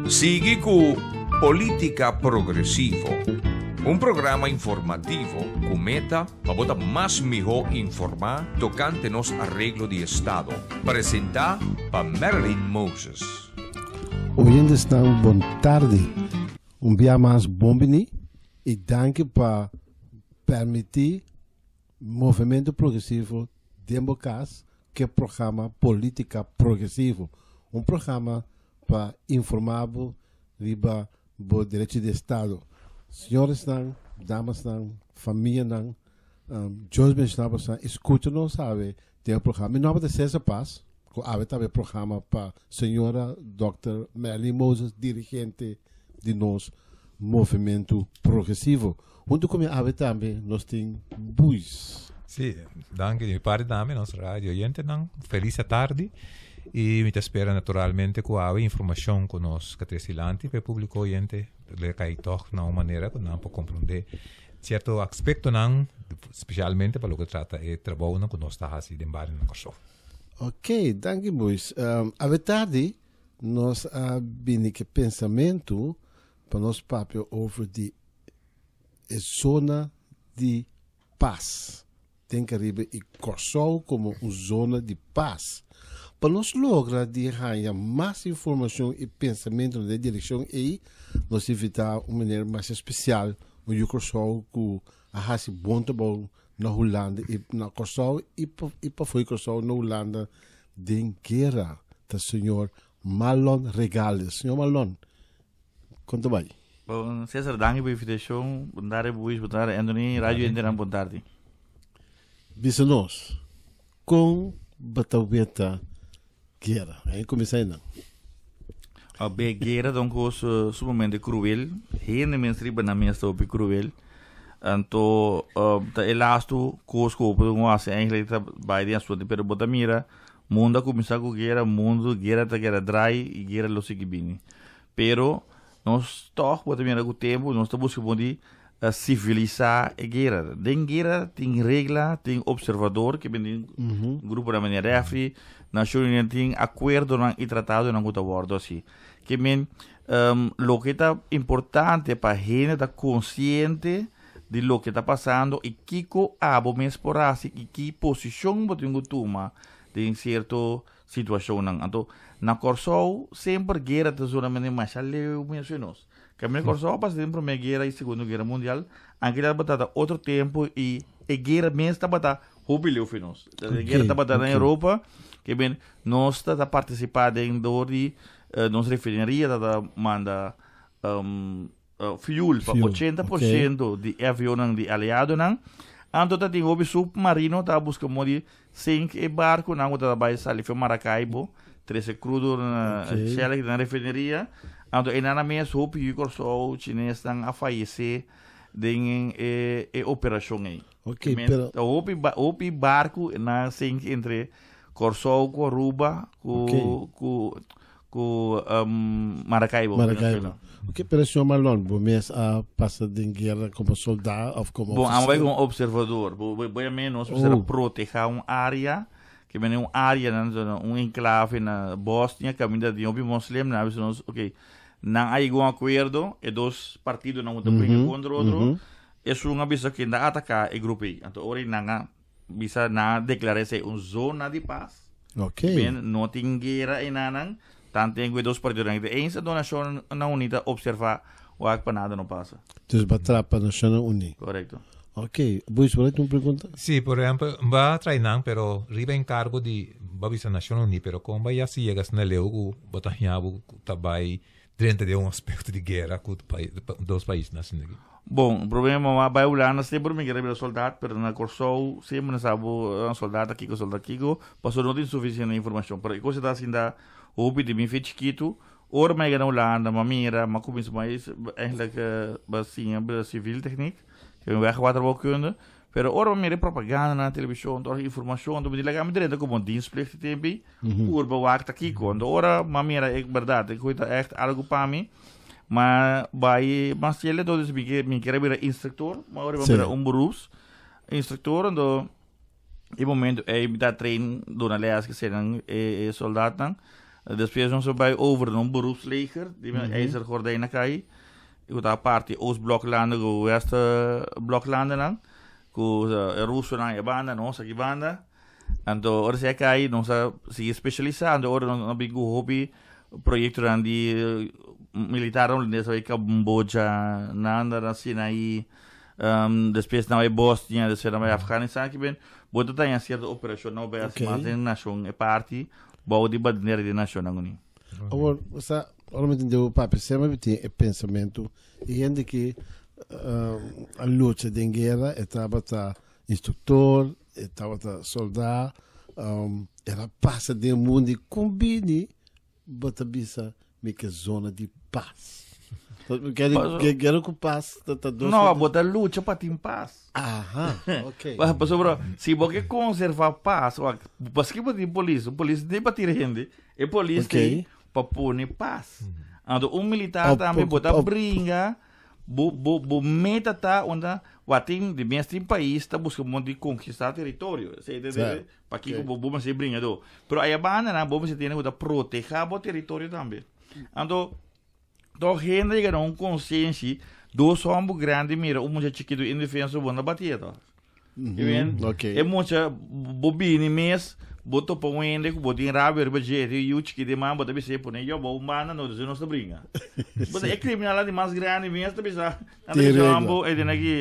Sigui ku Polítika Progresivo, un programa informativo ku meta pa bo ta mas mihó informá tokante nos areglo di estado. Presentá pa Marilyn Moses. Oyentenan bon tardi. Un bia mas bon bini i danki pa permití Movementu Progresivo den bo kas ku e programa Polítika Progresivo, un programa pa informá bo riba bo derecho di estado. Señoresnan, damasnan, famianan, Dios benshoná boso i skucha nos awe den e programa. Mi nomber ta Cesar Paz, ku awe ta e programa pa señora Dòkter Merlin Moses, dirigente di nos Movementu Progresivo. Huntu ku mi awe tambe nos tin Buis. Sí, danki di mi parti tambe nos radio oyentenan. Felis atardi y mi ta spera naturalmente cu awe informacion cu nos ka trece dilanti pa e publico oyente lo cay tog na un manera cu nan por comprende cierto aspectonan, specialmente pa loke trata e trabounan cu nos ta haci den bario na Corsou. Ok, danki Buis. Awe tardi nos a bini cu e pensamento pa nos papia over di e zona di pas den Caribe y Corsou como un zona di pas. Pa nos logra di haña mas informacion y pensamentonan den e direccion ey, nos invita un meneer mas especial, un yu Corsou cu a haci bon trabou na Hulanda y na Corsou y y pafo di Corsou na Hulanda den guera, ta señor Marlon Regales. Señor Marlon, Kon ta bai? Bon, Cesar, danki pa invitashon. Bon tardi, Buis. Bon tardi, Anthony. Radio Enteran, bon tardi. Bisa nos, kon bo ta weta guera? Ahí kuminsá einan. A be guera ta un kos sumamente kruel. Hende mes riba nan mes ta hopi kruel. Anto ta e lastu kos ku bo por hasi eigenlijk ta bai den asuntu. Pero bo ta mira mundu a kuminsá ku guera, mundu guera ta keda drai i guera lo sigui bini. Pero nos tòg bo ta mira ku tempu nos ta buska bon di sivilisá e guera. Den guera tin regla, tin opservador ke bin den gruponan manera refri, Nashon Uní tin akuerdonan i tratadonan ku ta wòrdu hasi. Ke men loke ta importante pa hende ta konsiente di loke ta pasando i kiko abo mes por hasi i ki posishon bo tin ku tuma den sierto Situashonnan. Anto, na Kòrsou semper guera ta zona manera masha leu mes nos. Kaminda Kòrsou a pasa den Promé Guera i Segundo Guera Mundial, anke tabata ta otro tempu i e guera mes tabata hopi leu fi nos. E guera tabata na Europa, ke men nos ta ta partisipá den dor di nos refineria ta ta manda fuel pa 80% di e avionnan di aliadonan. Anto ta tin hopi submarino ta buska modo di sink e barconan cu ta bay sali for Maracaibo, trece crudo na Shell aki na refineria. Anto enan mes hopi yu Corsou Chinesnan a fayece den e operacion ey. Pero Hopi hopi barco nan sink entre Corsou cu Aruba cu cu Ku Maracaibo. Maracaibo. Ok, pero señor Marlon, bo mes a pasa den guera como soldado of como Bon, amo bai como observador. Bo bo a menos oh. a proteja un área, que mene un área nan zona, un enclave na Bosnia, caminda di hopi moslim, na bisa nos, ok, nan a llega un acuerdo, e dos partido nan moeten bringa contra otro, esun a bisa que nan ataca e grupo ei. Anto ora nan a Bisa nan a declara esey un zona di paz. Ok. Ben, no tin guera enanan. Tanten cu e dos partidonan ta eens, anto Nacionnan Uní ta observa wak pa nada no pasa. Dus ba trapa Nacionnan Uní. Correcto. Ok. Buis, bo tin un pregunta? Sí, por ehempel, ba trae nan, pero riba encargo di, ba bisa Nacionnan Uní, pero con ba yasi yega asina leu cu bo ta haña bo cu ta bay drenta den un aspecto di guera cu dos paisnan asina aki? Bon, prome mama bai Hulanda semper mi kere bira soldat, pero na Kòrsou semper nan sa bo soldat ta kiko, soldat kiko, pasobra no tin sufisiente informashon. Pero e kos ta asinda hopi di mi fe chikitu, ora mi a yega na Hulanda mi a mira, mi a kuminsá mas eigenlijk ba siña bira civiel techniek, ke mi wegwaterbouwkunde, pero ora mi a mira e propaganda na televishon, tur informashon, mi di laga mi drenta komo dienstplicht e tempu ei, purba wak ta kiko. Anto ora mi a mira e bèrdat e kos ta ègt algu pa mi. Ma bai mas fiel entonces mi ke mi quiere bira instructor, ma ora bira un beroeps instructor ando e momento ey mi ta train duna les ke senan e soldaatnan. Despues nos a bai over na un beroepsleger, di mm -hmm. IJzer Gordijnen kai. Ik ta parti Oostbloklanden ku Westbloklanden nan. Ku e rusonan e banda, nos aki banda. Anto ora si a kai nos a sigui specialisa, anto ora nos a bin ku hopi proyectonan di militar holandes a bai Camboja, nan a Sinaí, despues nan a bai Bosnia, despues nan a bai Afganistan, ki ben bo ta taña cierto operacion nan bai hasi mas den nacion e parti bou di bandera di nacionnan uni. Awor, sa, ora mi tende bo papia semper mi tin e pensamentu e hende ki a lucha den guera e tabata instructor, e tabata soldá, el a pasa den mundo i kon bini bo ta bisa mi ke zona di pas. Guera ku pas ta ta dos. No, bo ta lucha pa tin pas. Aha, ok. Pasobra si bo ke konserva pas, wak, paske bo tin polis? Un polis no tin pa tira hende, e polis tin pa pone pas. Anto un militar tambe bo ta bringa. Bo bo bo meta ta unda wa tin di mes tin pais ta buska mon di konkistá teritorio. Esei ta Sa. pakiko Ok. bo bo mester bringadó. Pero aya banda nan bo mester tene ku ta protehá bo teritorio tambe. Anto tòg hende a yega na un konsenshi dos hòmber grandi mira un mucha chikitu indefenso bo no batié tòg. Je weet, Ok. E mucha bo bini mes, bo topa un hende ku bo tin rabia riba dje, e yu chikit den man, bo ta bisa e pone yo bo un banda no, dus nos ta bringa. Bo ta e kriminal di mas grandi mes ta bisa, nan ta Tin bisa regla. ambo e den aki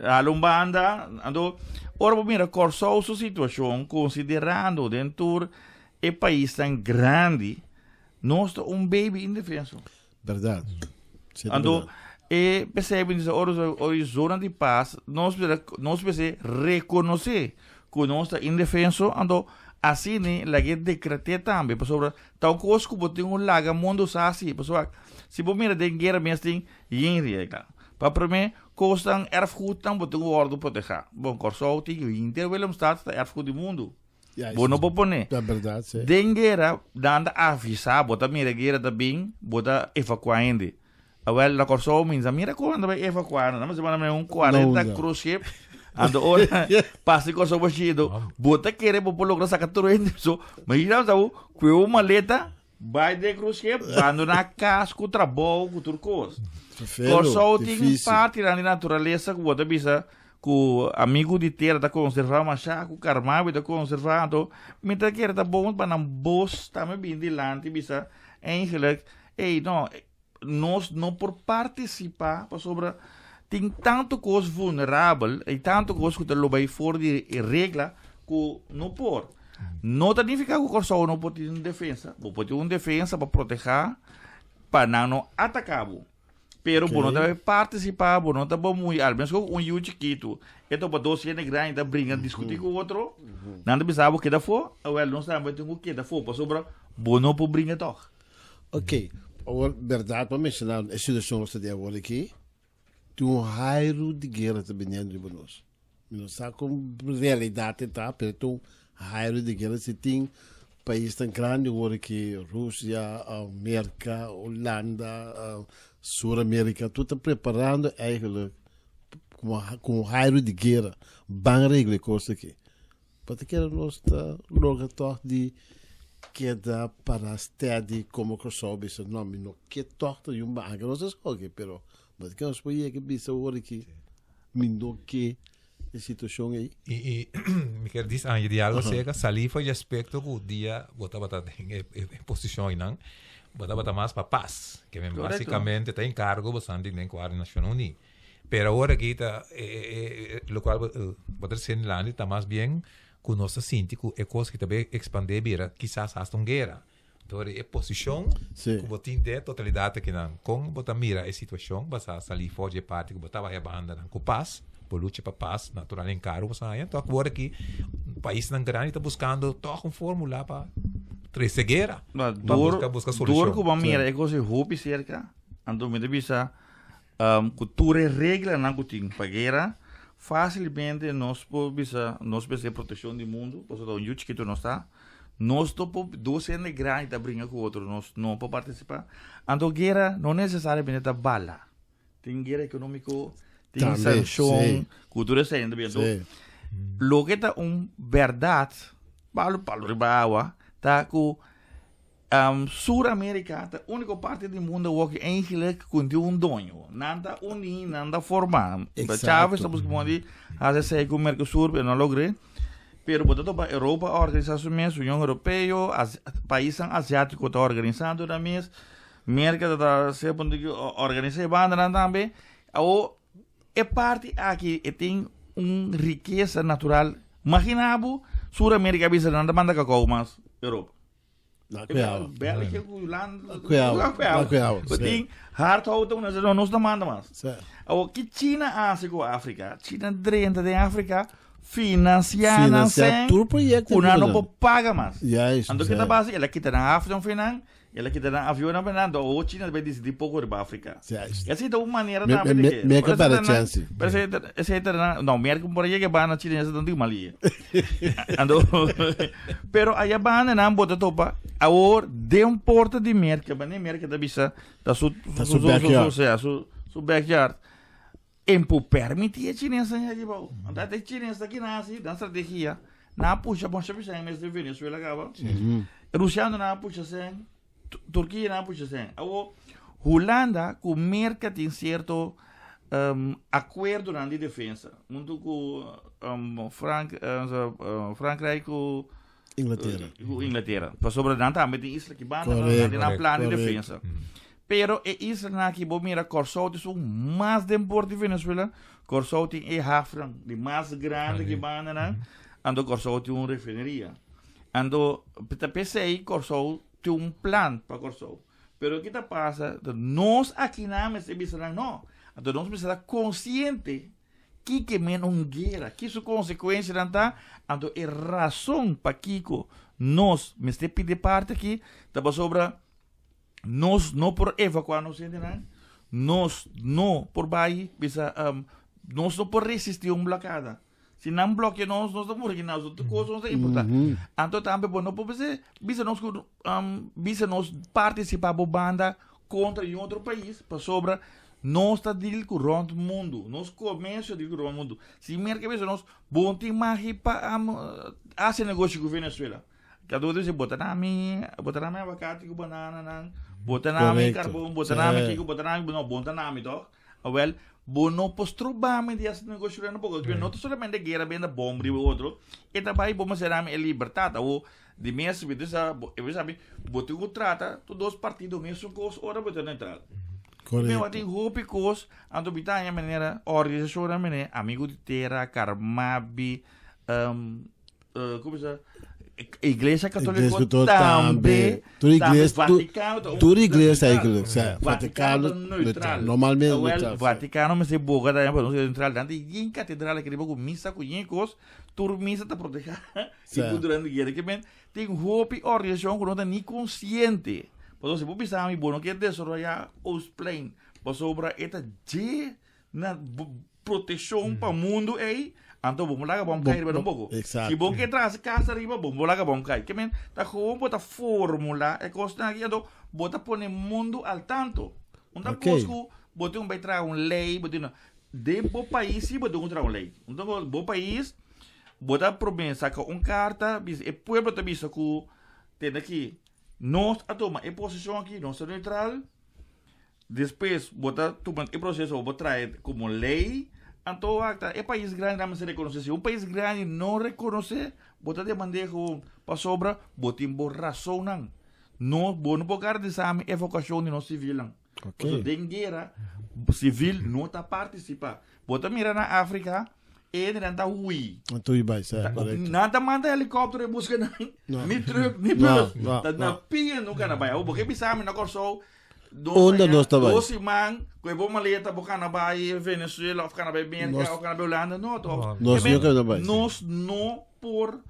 hala un banda, anto ora bo mira Kòrsou su situashon konsiderando den tur e paisnan grandi, nos ta un baby indefenso. Berdad. Sí, ta Anto, berdad. e p'esei mi bisa ora ora e zona di pas, nos mester nos mester rekonosé ku nos ta indefenso, anto asina laga e dekreté tambe, pasobra ta un kos ku bo tin ku laga mundu sa si, pasobra si bo mira den guera mes tin yen regla. Pa promé, kosnan erfgoednan bo tin ku wòrdu protehá. Bon, Kòrsou tin henter Willemstad ta erfgoed di mundu. Ja, Bo no por pone. Ta berdad, sí. Den guera, nan ta avisa, bo ta mira guera ta bin, bo ta evacua hende. Awel, na Kòrsou mi sa mira kon nan ta bai evacua, nan mester manda un 40 No, cruise ship, anto ora pasa di Kòrsou bashido, bo ta kere bo por logra saka tur hende, so, imagina bo sa bo, kue un maleta, bai den cruise ship, bandona kas ku trabou ku tur kos. Vervelend, Kòrsou tin difícil. partinan di naturalesa ku bo ta bisa Ku amigu di tera ta konservá mashá, ku karmabi ta konservá, anto mi ta kere ta bon pa nan bos tambe bini dilanti i bisa eigenlijk, ey no, nos no por partisipá pasobra tin tantu kos vulnerabel i tantu kos ku ta lo bai for di e regla ku no por. No ta nifiká ku Kòrsou no por tin un defensa, bo por tin un defensa pa protehá pa nan no ataká bo. Pero bo no ta bay participa, bo no ta bo muy al menos cu un yu chikitu, e topa dos hende grandi ta bringa discuti cu otro, nan ta bisa bo keda afo, awel nos tambe tin cu keda afo, pasobra bo no por bringa tog. Ok, awor berdad pa menciona e situacion nos ta den awor aki, tin un hairu di guera ta biniendo riba nos. Mi no sa kon realidad e ta, pero ta un hairu di guera. Si tin paisnan grandi awor aki, Rusia, Merka, Holanda, Sur Amerika, tur ta preparando eigenlijk ku un hairu di guera. Ban regla e kos aki. Pa ta kere nos ta logra tòg di keda para steady komo Kòrsou bisa no mi no ke tòg ta yun banka nos a skohe pero pa ta kere nos por yega bisa awor aki mi no ke e situashon ei. I i mi kier dis añadi algo acerca salí for di aspecto ku dia bo tabata den e e posishon einan bo tabata mas pa pas ke men basikamente ta enkargo bo san di den kuadro di Nashon Uní. Pero awor aki ta e e lokual bo bo ta diciendo dilanti ta mas bien ku nos ta sinti ku e kos ki ta bay expande bira kisas hasta un guera. Dor di e posishon Sí. ku bo tin den e totalidat akinan, kon bo ta mira e situashon basá salí for di e parti ku bo tabata e bandanan ku pas, bo lucha pa pas, natural enkargo bo sa haña, tòg awor aki paisnan grandi ta buskando tòg un fórmula pa trese guera, Ma pa dor, buska buska dor solushon. ku bo a mira e kos ei hopi serka, anto mi ta bisa Ku tur e reglanan ku tin pa guera, fásilmente nos por bisa nos mester protekshon di mundu, pasobra ta un yu chikitu nos ta, nos no por dos hende grandi ta bringa ku otro, nos no por partisipá. Anto guera no nesesariamente ta bala, tin guera ekonómiko, tin Tambe, sanshon, sí. ku tur esei ta bin. Anto Sí. loke ta un bèrdat, palo palo riba awa, ta ku. Sur Amerika ta úniko parti di mundu awor ku eigenlijk ku tin un doño. Nan ta uní, nan ta formá. Chávez ta buska moda di hasi esei ku Mercosur, pero no logr'é. Pero bo ta topa Europa a organisá su mes, Union Europeo, paisnan asiátiko ta organisando nan mes, Merka ta ta ser punto di organisá e bandanan tambe. Awor e parti aki e tin un rikesa natural. Magina bo Sur Amerika a bisa nan ta manda kakao mas Europa. Na cuidado. België ku Hulanda. Cuidado. Na cuidado. Na cuidado. We tin hardhout una no nos ta manda mas. Sí. Awor ki China hace ku Afrika? China drenta den Afrika financiá nan Financiá sen tur proyecto ku nan no nan. por paga mas. Juist. Anto sí. ke ta pasa? El a kita nan afton fi nan, el a kita nan avionnan fi nan, anto awor China ta bay disidí poko riba Afrika. Juist. Esei ta un manera Me- tambe me- di ke. Merka Pero esei para ta nan- chance. Pero esei ta- esei ta nan, no, Merka por yega banda China esei ta un malie. Anto, pero aya banda nan bota topa, awor den porta di Merka, banda Merka ta bisa, ta su Ta su backyard. su, su, su backyard. En por permití e chinesan yaki bou. Anto e chines ta kina hasi, nan strategia, nan a pusha bon shabi sen mes den Venezuela kaba. Rusiano nan a pusha sen, Turkia nan a pusha sen. Awor, Hulanda ku Merka tin sierto akuerdonan di defensa. Huntu ku Frank, Frankrijk ku Inglaterra. Ku Inglaterra. Pasobra nan tambe tin isla ki banda, nan tin nan plan di defensa. Pero e islanan aki bo mira Kòrsou ta esun mas den bord di Venezuela. Kòrsou tin e hafnan di mas grandi ki bandanan. Anto Kòrsou tin un refineria. Anto ta p'esei Kòrsou tin un plan pa Kòrsou. Pero ki ta pasa ta nos akinan mester bisa nan no. Anto nos mester ta konsiente kiko men un guera, ki su konsekuensianan ta, anto e rason pakiko nos mester pidi parti aki ta pasobra Nos no por evacuá nos hendenan, nos no por bai bisa um, nos no por resistí un blokada. Si nan blokia nos, nos ta muri nos, otro cosa nos ta importa. Anto tambe bo no por bisa, bisa nos ku um, bisa nos participá bo banda contra un otro país, pasobra nos ta deal ku rond mundo, nos comercio deal ku rond mundo. Si Merca bisa nos, bo no tin magi pa um, haci negoshi ku Venezuela. Cada uno dice, bota na mi, bota na mi abacate cu banana nan, bota na mi carbon, bota na mi kiko, bota na mi, no, bota na mi toch? Awel, bo no por stroba mi di haci negocio riba poco, porque no ta solamente guera benda bom riba otro, e ta bay bo mester dami e libertad, awo di mes mi ta bo sabi, bo tin cu trata tur dos partido mesun cos ora bo ta neutral. Correcto. Mi tin hopi cos, anto mi ta haña manera organisacionnan manera Amigo di Tera, Carmabi, ¿cómo se llama? Iglesia Católica tambe. Tur iglesia, Vaticano ta tur iglesia neutral. eigenlijk, sí, Vaticano Vaticano neutral. neutral, normalmente Wel, neutral, sí. Vaticano mester boga también, pero no neutral. Tanto yin catedral que riba ku misa ku yin kos, tur misa ta proteja. Sí. Y ku durante guerra que men tin hopi organización ku no ta ni consciente. Por si bo bisa mi bo no kier desarrollar Oostplein, pasobra e ta dje na proteccion pa mundo ei, anto bo laga bom kai riba un poco. Exacto. Si bo ke traha casa riba, bo laga bom kai. Ke men ta gewoon bo ta formula e cosnan aki, anto bo ta pone mundo al tanto. Un ta Ok. cos ku bo tin un bai traha un ley, bo tin den bo pais si bo tin ku traha un ley. Un ta bo pais bo ta prome saca un carta, bisa e pueblo ta bisa ku tende aki nos a tuma e posicion aki, nos ta neutral. Despues bo ta tuma e proceso bo trae como ley, anto wak ta e pais grandi nan mester reconoce. Si un pais grandi no reconoce, bo ta demand'e gewoon pasobra bo tin bo razonnan. No, bo no por garantisa mi evacuacion di nos civilnan. Ok. Pasobra den guera, civil no ta participa. Bo ta mira na Africa, e hendenan ta hui. Anto i bai, sa, correcto. Nan ta manda helicopter e busca nan, No. ni truck, ni No, bus. no, Ta na no. pia nunca na bai. Bo ke bisa mi na Kòrsou, Dos Unda aña, nos ta bai? Dos siman, ku e bo maleta bo kana bai Venezuela of kana bai Merka Nos- of kana bai Hulanda. No, toch? Nos Ke men, no kana bai, sí. Nos no por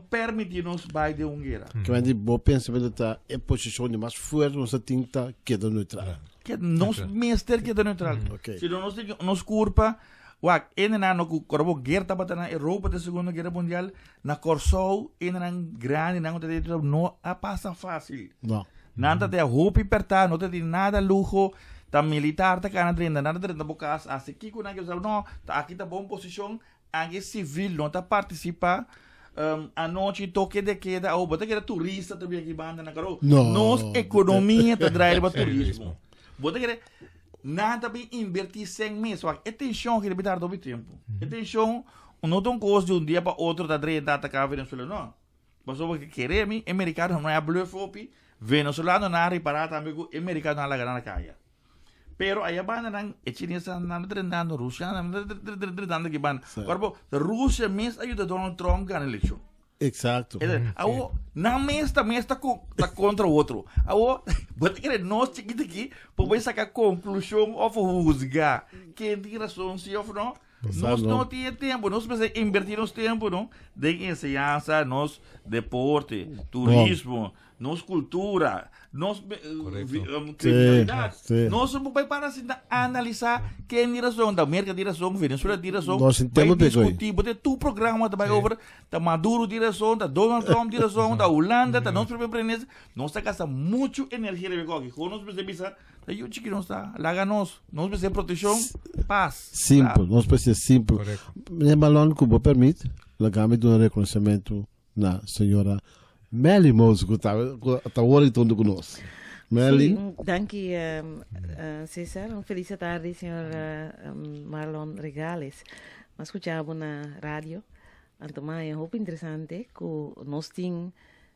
permiti nos bai den un guera. Ke men di bo pensamento ta e posishon di mas fuerte nos ta tin ta keda neutral. Ke nos mester keda neutral. Ok. Si no nos tin nos kurpa, wak, hendenan no ku kòrda bo guera tabata na Europa den Segundo Guera Mundial, na Kòrsou hendenan grandinan ku ta den no a pasa fásil. No. Nan ta den hopi pertá, no ta tin nada luho, ta militar ta kana drenta, nan ta drenta bo kas, hasi kiko nan ke sa, no, ta aki ta bon posishon, anke sivil no ta partisipá. Anochi toque de queda, oh, bo ta kere turista ta bin aki banda na Karo. No. Nos economia ta draai riba turismo. Bo ta kere nan ta bin inverti sen mes. Wak, e tension ki ta bin tarda hopi tempo. E tension no ta un cos di un dia pa otro ta drenta ataca Venezuela, no. Pasobra bo kere mi, e mericano no a bluff hopi, Venezolano nan a ripara tambe cu e mericano a laga nan na caya. Pero aya banda nan, e chinesan nan ta drentando, Rusianan nan ta drentando aki banda. Ora bo, Rusia mes a yuda Donald Trump gana eleccion. Exacto. Awo, nan mes ta mes ta ta contra otro. Awo, bo ta kere nos chikito aki por bai saca conclusion of huzga ken tin razon si of no? Nos no tin e tempo, nos mester inverti nos tempo no den enseñansa, nos deporte, turismo, nos cultura, nos criminalidad. Nos no por bai para sinta analiza ken tin razon, ta Merca tin razon, Venezuela tin razon. Nos sin tempo Bai discuti, bo tin tur programa ta bai over, ta Maduro tin razon, ta Donald Trump tin razon, ta Hulanda, ta nos primer minister. Nos ta gasta mucho energia riba e koki. Gewoon nos mester bisa, Ta yu chiki nos ta, laga nos. Nos mester proteccion, paz. Simpel, nos mester simpel. Correcto. Meneer Malon, ku bo permit, laga mi duna reconocimento na señora Melly Mose ku ta ku ta wor i tonto ku nos. Melly. Sí, danki Cesar. Un feliz tarde, señor Marlon Regales. Mi a scucha bo na radio. Anto mi a hopi interesante ku nos tin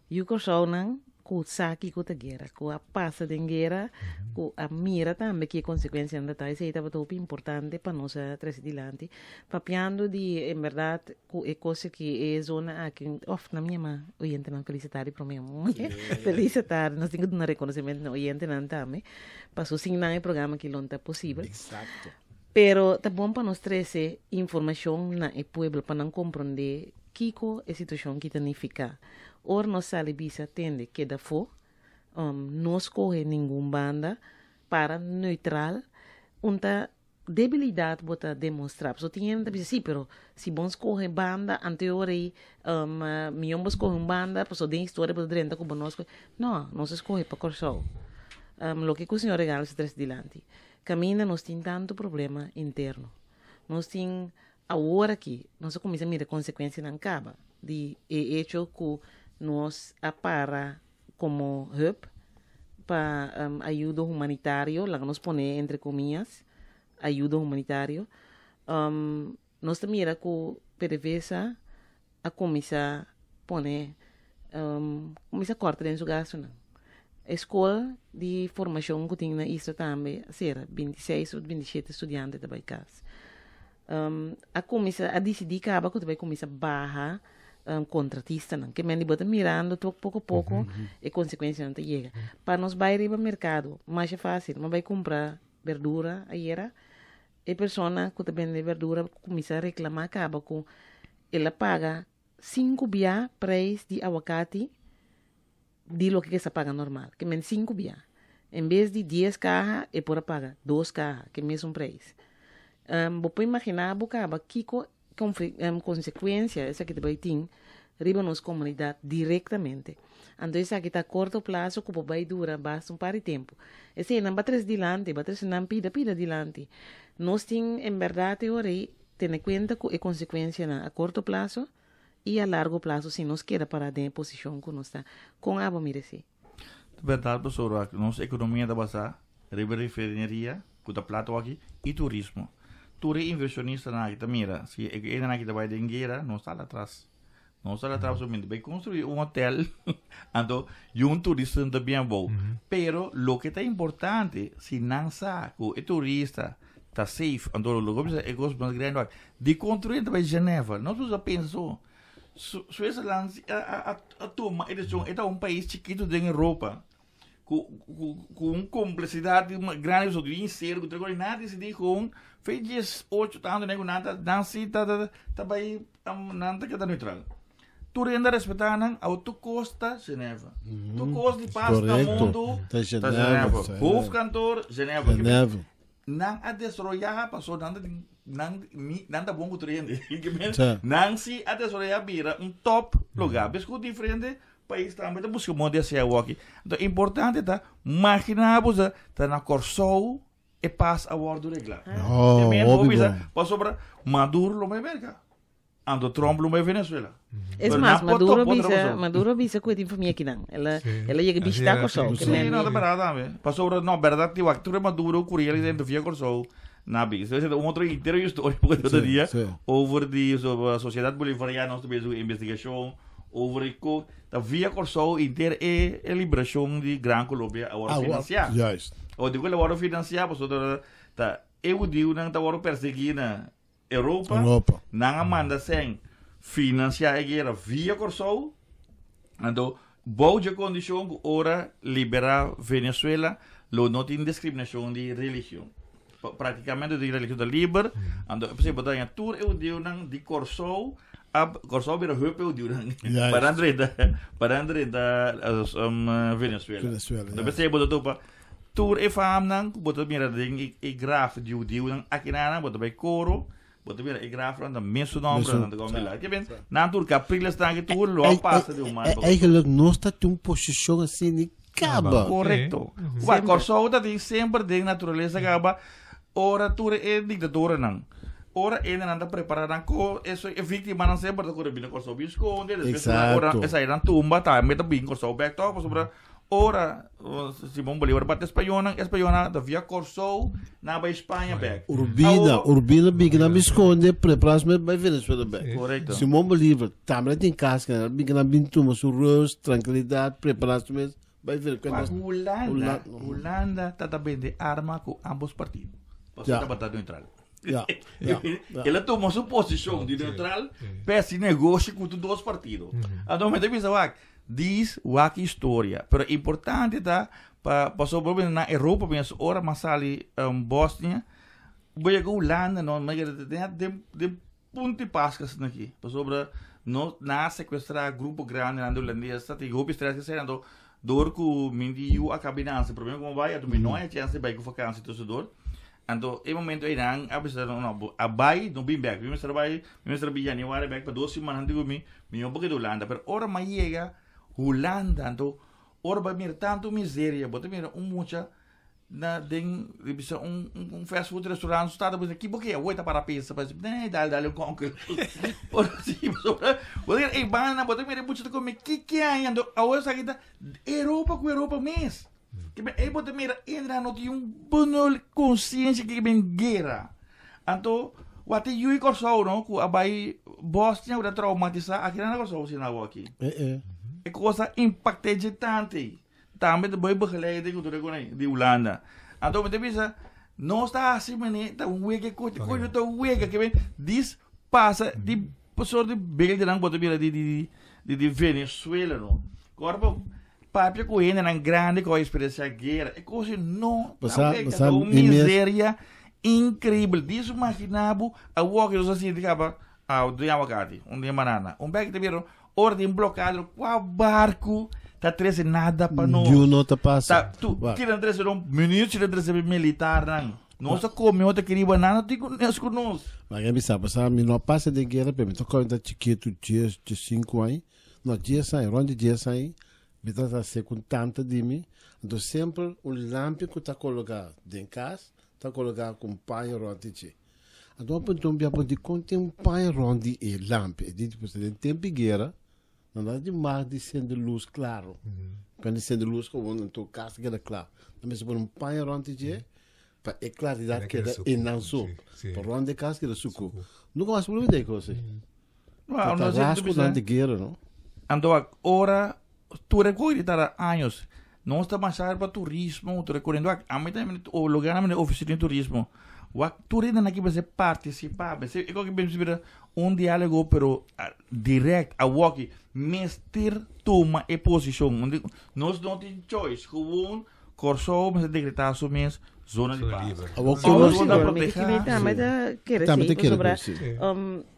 Yu Kòrsounan ku sa kiko ta guera, ku a pasa den guera, ku a mira tambe ki e konsekuensianan ta ta. Esei tabata hopi importante pa nos a trese dilanti. Papiando di en bèrdat ku e kos aki, e zona aki, òf nan mi yama oyentenan felisitá di promé Felisitá, nos tin ku duna rekonosementu na oyentenan tambe, paso sin nan e programa aki lo no ta posibel. Pero ta bon pa nos trese informashon na e pueblo pa nan komprondé kiko e situashon ki ta nifiká. Ora nos sali bisa tende keda afó, no skohe ningun banda, para neutral, un ta debilidat bo ta demostrá. Pasobra tin hende ta bisa, sí, pero si bo skohe banda, anto e ora ei mihó bo skohe un banda pasobra den historia bo ta drenta ku bo no a skohe. No, nos a skohe pa Kòrsou. Loke ku señor Regalo ta trese dilanti. Caminda nos tin tanto problema interno. Nos tin awor aki, nos a cuminsa mira consecuencianan caba di e hecho cu nos a para como hub pa ayudo humanitario, laga nos pone entre comillas, ayudo humanitario. Nos ta mira cu PDVSA a cuminsa pone, cuminsa corta den su gastonan. E scol di formacion cu tin na isla tambe a cera, 26 of 27 studiante ta bay cas. A cuminsa, a dicidi caba cu ta bay cuminsa baha contratistanan. Ke men di bo ta mirando tok poco poco e consecuencianan ta yega. Pa nos bay riba mercado, masha facil, mi a bay cumpra berdura ayera, E persona ku ta bende berdura kuminsá reklamá kaba ku el a paga sinku bia preis di awakati di loke ke sa paga normal, ke men sinku bia. En bes di dies kaha e por a paga dos kaha, ke mesun preis. Bo por imaginá bo kaba kiko konsekuensia esaki ta bai tin riba nos komunidat direktamente. Anto esaki ta a korto plaso ku por bai dura basta un par di tempu. Esei nan ba trese dilanti, ba trese nan pida pida dilanti. Nos tin en bèrdat e ora ei tene kuenta ku e konsekuensianan a korto plaso i a largo plaso si nos keda pará den e posishon ku nos ta. Kon abo mira esei? Ta bèrdat pasobra nos ekonomia ta basá riba refineria ku ta plato aki i turismo. Tur e invershonistanan aki ta mira si e hendenan aki ta bai den guera nos ta atras. Nos ta atras pasobra mi ta bai konstruí un hotel anto yu un turista no ta bien abou. Pero loke ta importante si nan sa ku e turista ta safe anto loke bo bisa e kos mas grandi aki di konstruí ta bai Geneva nos a pensa so Switzerland a tuma e decision, e ta un pais chiquito den Europa, cu, cu, cu un complexidad grandi, so di inseru, cu tres nan a decidi gewoon, fe 18 tanto nego nan ta, nan si ta, ta, ta bay, nan ta keda neutral. Tur hende a respeta nan, awo tur cos ta Geneva. Tur cos di pas na mundo ta Geneva. Geneva. Hoofdkantoor Geneva. Geneva. Nan a desaroyá paso nan ta tin nan mi nan ta bon ku tur hende. Sa. Nan si a desaroyá bira un top lugá. Bes ku diferente pais tambe ta buska moda di hasi awoki. Anto importante ta maginá bo sa ta na Kòrsou e pas a wòrdu reglá. Oh, Te men bo hopi bisa bon. pasobra Maduro lo bai Merka. Anto Trump lo bai Venezuela. Es Pero mas, nan por Maduro topa otra bisa, cosa. Maduro bisa ku tin famia kinan. Ela, Sí. ela llega Así visitar era, Kòrsou. sí. Que Sí, men- no, ta bèrdat tambe. Pasobra, no, bèrdat, ti wak, tur Maduro, Curiel, identifica Kòrsou, nabi. Esei ta un otro entero historia, porque otro Sí, dia, sí. over di sobre Sociedad Bolivariana, nos tambe su investigashon, over di ko, ta via Kòrsou inter e, e liberashon di Gran Colombia a wòrdu Ah, finansiá. Juist. O digo, el a wòrdu finansiá, pasobra ta e hudiunan ta wòrdu persiguí na Europa, Europa. Nan a manda sèn finansiá e guera via Kòrsou. Anto, bou dje kondishon ku ora liberá Venezuela lo no tin diskriminashon di religion. Praktikamente di religion ta liber. Anto, p'esei bo ta haña tur e hudiunan di Kòrsou a Kòrsou a bira hùp e hudiunan Juist. pa nan drenta pa nan drenta Venezuela. Venezuela, Anto ja. p'esei bo ta topa Tur e famnan ku bo ta mira den e graf di hudiunan akinanan, bo ta bai koro, bo ta mira e grafnan ta mesun nòmbernan ta kòm di la. Ke ben, nan tur Capriles nan aki tur lo a pasa di un man pa otro. Eigenlijk nos ta tin un posishon asina di kaba. Korekto. Wak, Kòrsou ta tin semper den naturalesa kaba ora tur e diktadornan, ora enenan ta prepará nan ko eso e víktimanan semper ta kore bini Kòrsou bin skonde, despues ora esainan tumba tambe ta bin Kòrsou bèk tòg pasobra Ora Simon Bolivar bati españolnan, españolnan ta via Kòrsou nan a bai Spaña bèk. Urbina, Urbina bin nan bin skonde, prepará su mes bai Venezuela bèk. Korekto. Simon Bolivar tambe a tin kas kende, a bin nan bin tuma su rust, trankilidat, prepará su mes bai Venezuela. Wak Hulanda, Hulanda ta ta bende arma ku ambos partido. Pasobra tabata neutral. Ja, ja, ja. El a tuma su posishon di neutral, p'e hasi negoshi ku tur dos partido. Anto mi ta bisa wak, Dis wak historia, pero importante ta pa pasobra bo na Europa mes ora mas sali Bosnia bo yega Hulanda no ma yega den den den punto di pascua asina aki pasobra no nan a secuestra grupo grandi nan di hulandes ta tin hopi stress esei anto dor ku mi di yu a kabi nanse prome ku mi bai anto mi no haya chance di bai ku vakansi tusidor Anto e momento ei nan a bisa no no bo a bai no bin bek mi mester a bai mi mester a bin januari bek pa dos siman antes ku mi mi no por keda Hulanda pero ora mi a yega Hulanda anto ora bo a mira tantu miseria bo ta mira un mucha na den di bisa un un fast food restaurant su tata bisa ki bo ke awor e ta para pensa pa nee dal dal un konkel ora si pasobra bo ta mira e banda bo ta mira e mucha ta kome kiki aña anto awor esaki ta Europa ku Europa mes. Ke men ei bo ta mira Indra no tin un bunul konsiensia ke men guera. Anto wak tin yu i Kòrsou no ku a bai Bosnia ku ta traumatisá aki nan na Kòrsou si nan awor aki. Eh eh. E kos a impakt'é dje tantu ei. Tambe ta bai begeleiding ku tur e kos di Hulanda. Anto mi ta bisa nos ta hasi manera ta wega e kos, e kos no ta wega ke men dis pasa di sort di beeldennan ku bo ta mira di di di Venezuela no. Ku ora bo Papia ku hendenan grandi ku a eksperensiá guera, e kos ei no ta Pasá, weka. pasá Ta un mi mes. miseria inkribel. Dios imaginá bo awor ku nos a sinti kaba, ah, un dia awakati, un dia banana. Un bek ta bira ora tin blokado, kua barku ta trese nada pa nos? Yu no ta pasa. Ta, tu, Wak. kila trese un minuut, kila trese militarnan. Nos ta kome otro kiri banana, tin ku nes ku nos. Mas mi sa, pasá mi no a pasa den guera, pero mi ta kòrda chikitu, dies, diesinku aña. No, dies aña, rond di dies aña, mi tabata hasié ku un tanta di mi. Anto semper un lampi ku ta kologá den kas, ta kologá ku un paña rond di dje. Anto mi puntra un bia, bo dikon tin un paña rond di e lampi? E di, pasobra den tempu di guera, nan tabata di mag di sende lus klaro. Cuando di sende lus gewoon, anto kas ta keda kla. Nan mester pone un paña rond di dje pa e klaridat keda einan so. Pa rond di e kas keda suku. Nunka mas por olbida e kos ei. No, Ta no sé, rasco bisa. durante guerra, no? Anto ora tur e koe tara años. Nos ta masha pa turismo, tur e corriendo. A mi también o lugar na oficina de turismo. Wak tur hende aki mester participa. Mester e koe mester un diálogo pero direct a woki mester tuma e posicion. Nos no tin choice. Gewoon Kòrsou mester dekretá su mes zona di pas. Awor Oh, komo sí, ta mi protehá. mi tambe ta kere Tambe sí, ta kere pasobra, sí.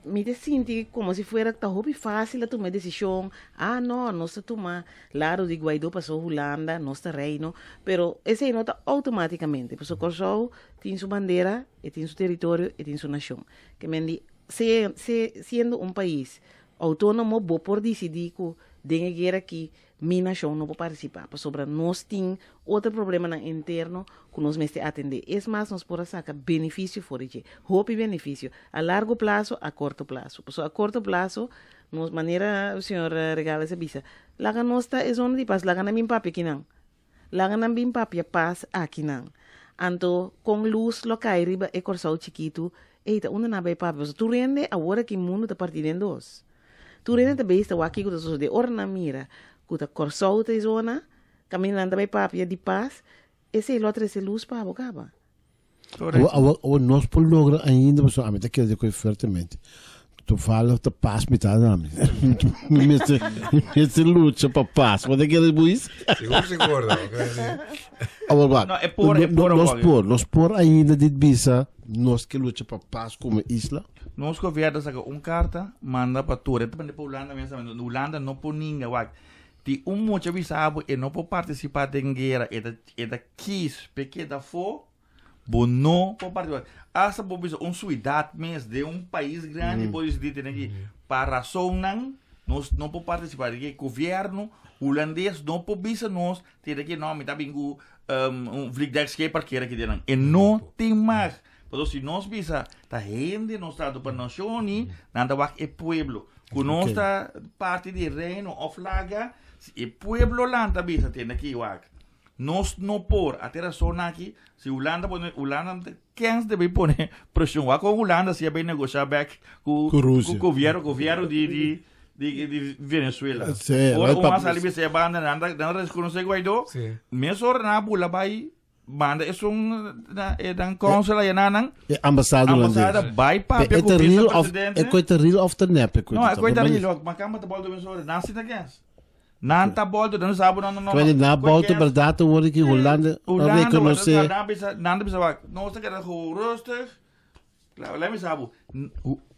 mi ta sinti komo si fuera ta hopi fásil a tuma e desishon, ah no, nos ta tuma lado di Guaidó paso Hulanda, nos ta reino, pero esei no ta outomátikamente, pasobra Kòrsou tin su bandera, e tin su teritorio, e tin su nashon. Ke men di, se, se, siendo un pais outónomo bo por disidí ku den e guera aki. Mi nashon no por partisipá, pasobra nos tin otro problemanan interno ku nos mester atendé. Es mas, nos por a saka benefisio for di dje, hopi benefisio, a largo plaso, a korto plaso. Pasobra a korto plaso, nos, manera señor Regales a bisa, laga nos ta e zona di pas, laga nan bin papia akinan. Laga nan bin papia pas akinan. Anto, kon lus lo kai riba e Kòrsou chikitu? Ey, ta unda nan a bai papia? Pasobra tur hende awor aki mundu ta partí den dos. Tur hende ta bezig ta wak kiko ta sosodé. Ora nan mira ku ta Kòrsou ta e zona kaminda nan ta bai papia di pas, esei lo a trese lus pa bo kaba. Awor, awor, awor nos por logra ainda, pasobra ami ta kere di koe fuertemente. Toevallig ta pas mi ta na mi. Mi mester, mi mester lucha pa pas. Bo ta kere Luis? Sigur, sigur. No, Awor wak. No, e por, e por Nos awor. por, nos por ainda dit bisa nos ke lucha pa pas komo isla. Nos gobierno saka un karta manda pa tur. E ta manda pa Hulanda mes tambe. Hulanda no por ninga wak. Di un mucha bisa bo e no por participa den guera, e ta e ta kies p'e keda afó, bo no por participa. Hasta bo bisa un suidat mes den un pais grandi por disidí tene ki pa rasonnan nos no por participa. Di ki gobierno hulandes no por bisa nos tene ki no mi ta bin ku un vliegdekschip parkera aki den nan. E no tin mag. Pasobra si nos bisa ta hende nos ta pa nashon ni nan ta wak e pueblo. Ku nos ta parti di reino of laga, si e pueblo lanta bisa tende aki wak. Nos no por, a te rason aki, si Hulanda pone, Hulanda no ta kens debe pone presion. Wak kon Hulanda si a bay negosha bek ku Ku Rusia. ku gobierno, gobierno di di di di Venezuela. Sí, Ora right, un pa- a sali bisa e banda nan ta nan ta rekonosé Guaidó, Sí. mesora nan a bula bay Manda esun na e dan consul allá na nan. E ambasada holandés. Ambasada bai papia E ku ta real of vicepresidente. e koi ta real of ta nep e koi No, ta e koi ta ma- real. Ma kamba ta bolto mes ora. Nan si ta kes. Nan ta bolto, nan sabu no no no. Koi na Koi bolto kes. berdad te word ki Holanda Holanda, reconoce. Nan bisa, nan bisa wak, nos ta keda gewoon rustig. Claro, let me sabu.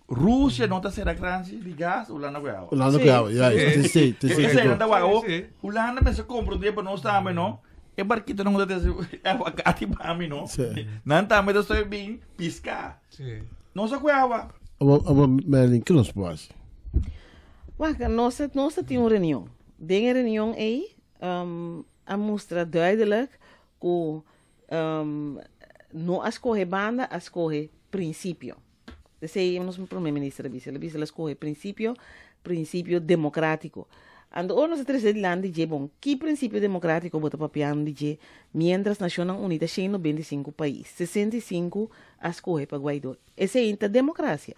Rusia no ta sera kranchi di gas, Holanda ku awa. Holanda ku awa, ja, te sei, te sei. Esei nan ta wak, oh, Holanda mester komprondé pa nos tambe, no? E barkito nan ta trese aguacate pa mi, no? Nan tambe ta stoi bin piská. Nos a ku awa. Abo, abo, Merlin, ke nos por hasi? Wak, nos, nos ta tin un reunion. Den e reunion ei, um, a mustra duidelijk ku No a skohe banda, a skohe prinsipio. Esei nos prome minister a bisa. El a bisa el a skohe prinsipio, prinsipio demokratiko. Anto ora nos a trese dilanti dje, bon, ki prinsipio demokratiko bo ta papiando di dje mientras Nashonnan Uní ta 195 pais, 65 a skohe pa Guaidó. Esei ta demokrasia.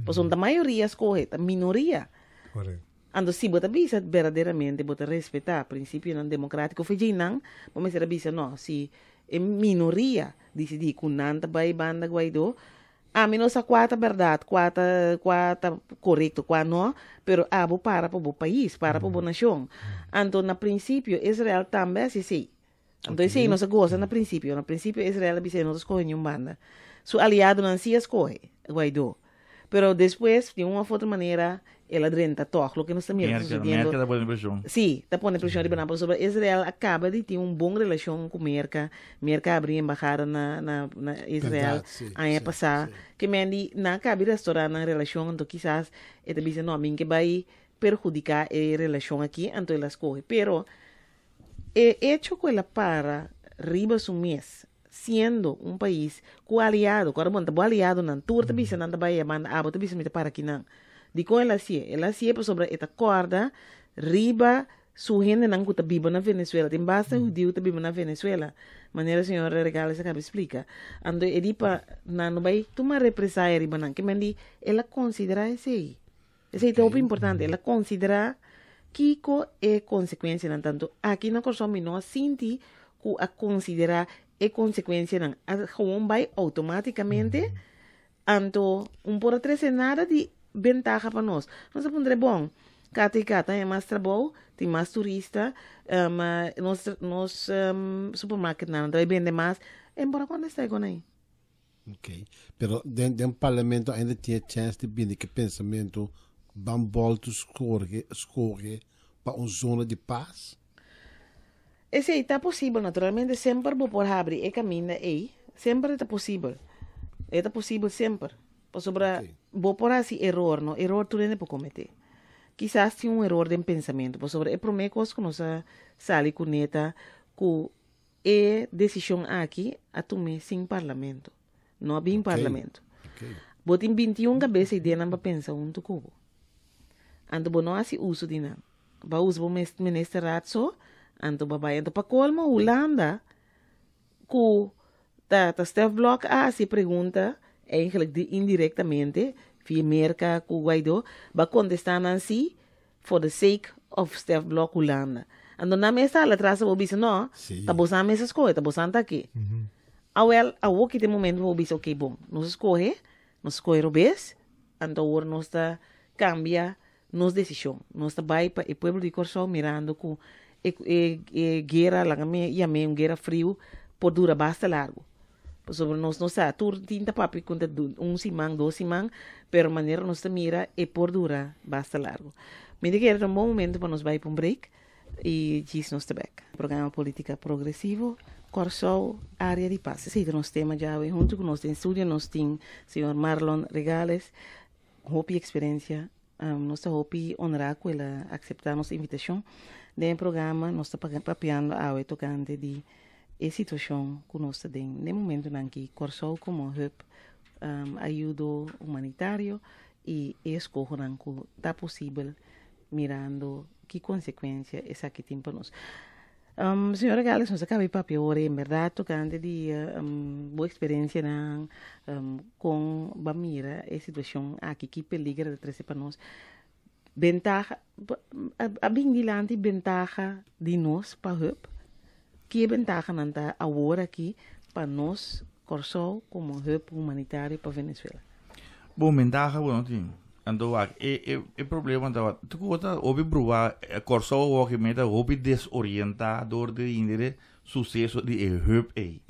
Pasobra no ta mayoria a skohe, ta minoria. Correcto. Anto si bo ta bisa berdaderamente bo ta respetá prinsipionan demokrátiko fe djeinan, bo mester a bisa no, si e minoria disidí ku nan ta bai banda Guaidó, ami no sa kua ta bèrdat, kua ta kua ta korekto, kua no, pero abo para pa bo pais, para pa bo nashon. Anto na prinsipio Israel tambe a hasi esei. Anto esei nos a gosa na prinsipio. Na prinsipio Israel a bisa e no ta skohe niun banda. Su aliadonan si a skohe Guaidó. Pero despues, di un of otro manera, el a drenta tòg. Loke nos ta mira ta Merca, sucediendo. Merca ta pone presion. Sí, ta pone presion riba nan pasobra Israel a caba di tin un bon relacion cu Merca. Merca a abri embahada na, na, na Israel Berdad, sí, aña sí, pasá. sí. Ke men di nan a caba di restaurá nan relacion, anto kisas e ta bisa, no, mi ke bai perhudica e relacion aki, anto el a scoge. Pero e hecho cu el a para riba su mes siendo un pais cu aliado, cu ora bo ta bo aliadonan tur ta bisa nan ta bay e banda abo ta bisa mi ta para kinan. Dicon el hacié? El hacié pasobra e ta corda riba su hendenan cu ta biba na Venezuela. Tin basta hudiu ta biba na Venezuela, manera señor Regales a caba di splica. Anto e di pa nan no bay tuma represaya riba nan. Kimen di el a considera esey. Esei ta hopi importante. El a konsiderá kiko e konsekuensianan. Tantu aki na Kòrsou mi no a sinti ku a konsiderá e konsekuensianan. A gewoon bai outomátikamente. Anto un por a trese nada di bentaha pa nos. Nos a puntra e bon, kata i kata haña mas trabou, tin mas turista, nos nos supermarketnan ta bai bende mas. E por a kontestá e kon ei. Ok. Pero den, den parlamento ainda tin e chance di bini ke pensamento ban bolto scorge, scoge pa un zona di paz? Esei ta posibel, naturalmente semper bo por habri e caminda ei, semper e ta posibel. E ta posibel semper. Pasobra Ok. bo por haci eror, no? Eror tur hende por comete. Kisas tin un eror den pensamentu, pasobra e promé kos ku nos a sali kuné ta ku e desishon aki a tum'é sin parlamento. No a bin parlamento. Bo tin 21 kabesa ideanan pa pensa huntu ku bo. Anto bo no hasi uso di nan. Bo a usa bo ministerraad so, anto bo a bai. Anto pa kolmo Hulanda ku ta ta Stef Blok a hasi e pregunta eigenlijk di indirectamente via Merka ku Guaidó, bo a kontestá nan si for the sake of Stef Blok Hulanda. Anto nan mes ta hala atras bo bisa no, ta bosan mes a skohe, ta bosan ta aki. Awel, awor ki ta e momento pa bo bisa ok bon, nos a skohe, nos a skohe robes, anto awor nos ta kambia nos desishon. Nos ta bai pa e pueblo di Kòrsou mirando ku e e e guera, laga mi yam'é un guera friu, por dura basta largu. Pasobra nos no sa, tur tin ta papia ku ta un siman, dos siman, pero manera nos ta mira e por dura basta largu. Mi ta kere ta un bon momento pa nos bai pa un break i djis nos ta bek. Programa Politica Progresivo, Kòrsou, Area di Pas. Esei ta nos tema djawe. Huntu ku nos den studio nos tin señor Marlon Regales, hopi experiencia. Nos ta hopi honra cu el a acepta nos invitacion den e programa. Nos ta papiando awe tocante di e situacion cu nos ta den den momentonan aki, Corsou como hub ayudo humanitario y e escohonan cu ta posibel mirando ki consecuencia esaki tin pa nos. Señora Gales, nos a caba di papia ora y en berdad tocante di bo experiencianan, con bo a mira e situacion aki, ki peliger ta trece pa nos. Bentaha, a bin dilanti bentaha di nos pa hub? Ki e bentahanan ta awor aki pa nos Corsou como hub humanitario pa Venezuela? Bon, bentaha bo no tin. Anto wak, e e e problema ta wak, tu ku ta hopi bruha, Kòrsou awor ki meta hopi desorientá dor di hindere suseso di e hub ei.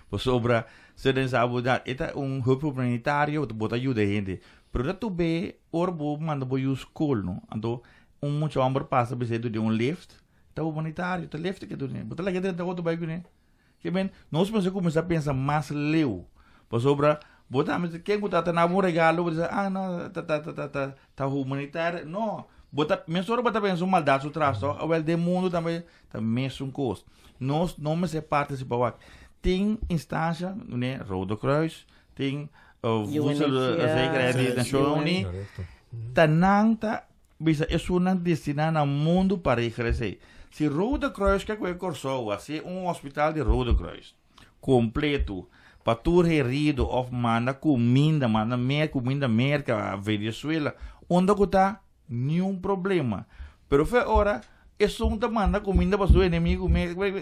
Pasobra se den sa bo da e ta un hub humanitario, bo ta yuda hende. Pero ta tu be ora bo manda bo yu skol no, anto un mucha hòmber pasa bis'é dor di un lift, ta humanitario, ta lift ke dun'é. Bo ta laga drenta oto bai kuné. Ke men, nos mester kuminsá pensa mas leu. Pasobra bo ta mester ken ku ta ta nabo un regalo, bo ta bisa, ah no, ta ta ta ta ta ta humanitario. No, bo ta mesora bo ta pensa un maldat su tras tòg? Awèl den mundu tambe ta mesun kos. Nos no mester partisipá wak. Tin instansha, ne, Rode Kruis, tin Voedsel Zekerheid di Nashonnan Uní, ta nan ta Bisa esunnan destiná na mundu pa regla esei. Si Rode Kruis ke kohe Kòrsou hasi un hospital di Rode Kruis kompletu pa tur herido òf manda kuminda, manda mer kuminda Merka, Venezuela, unda ku ta, niun problema. Pero fe ora esun ta manda kuminda pa su enemigu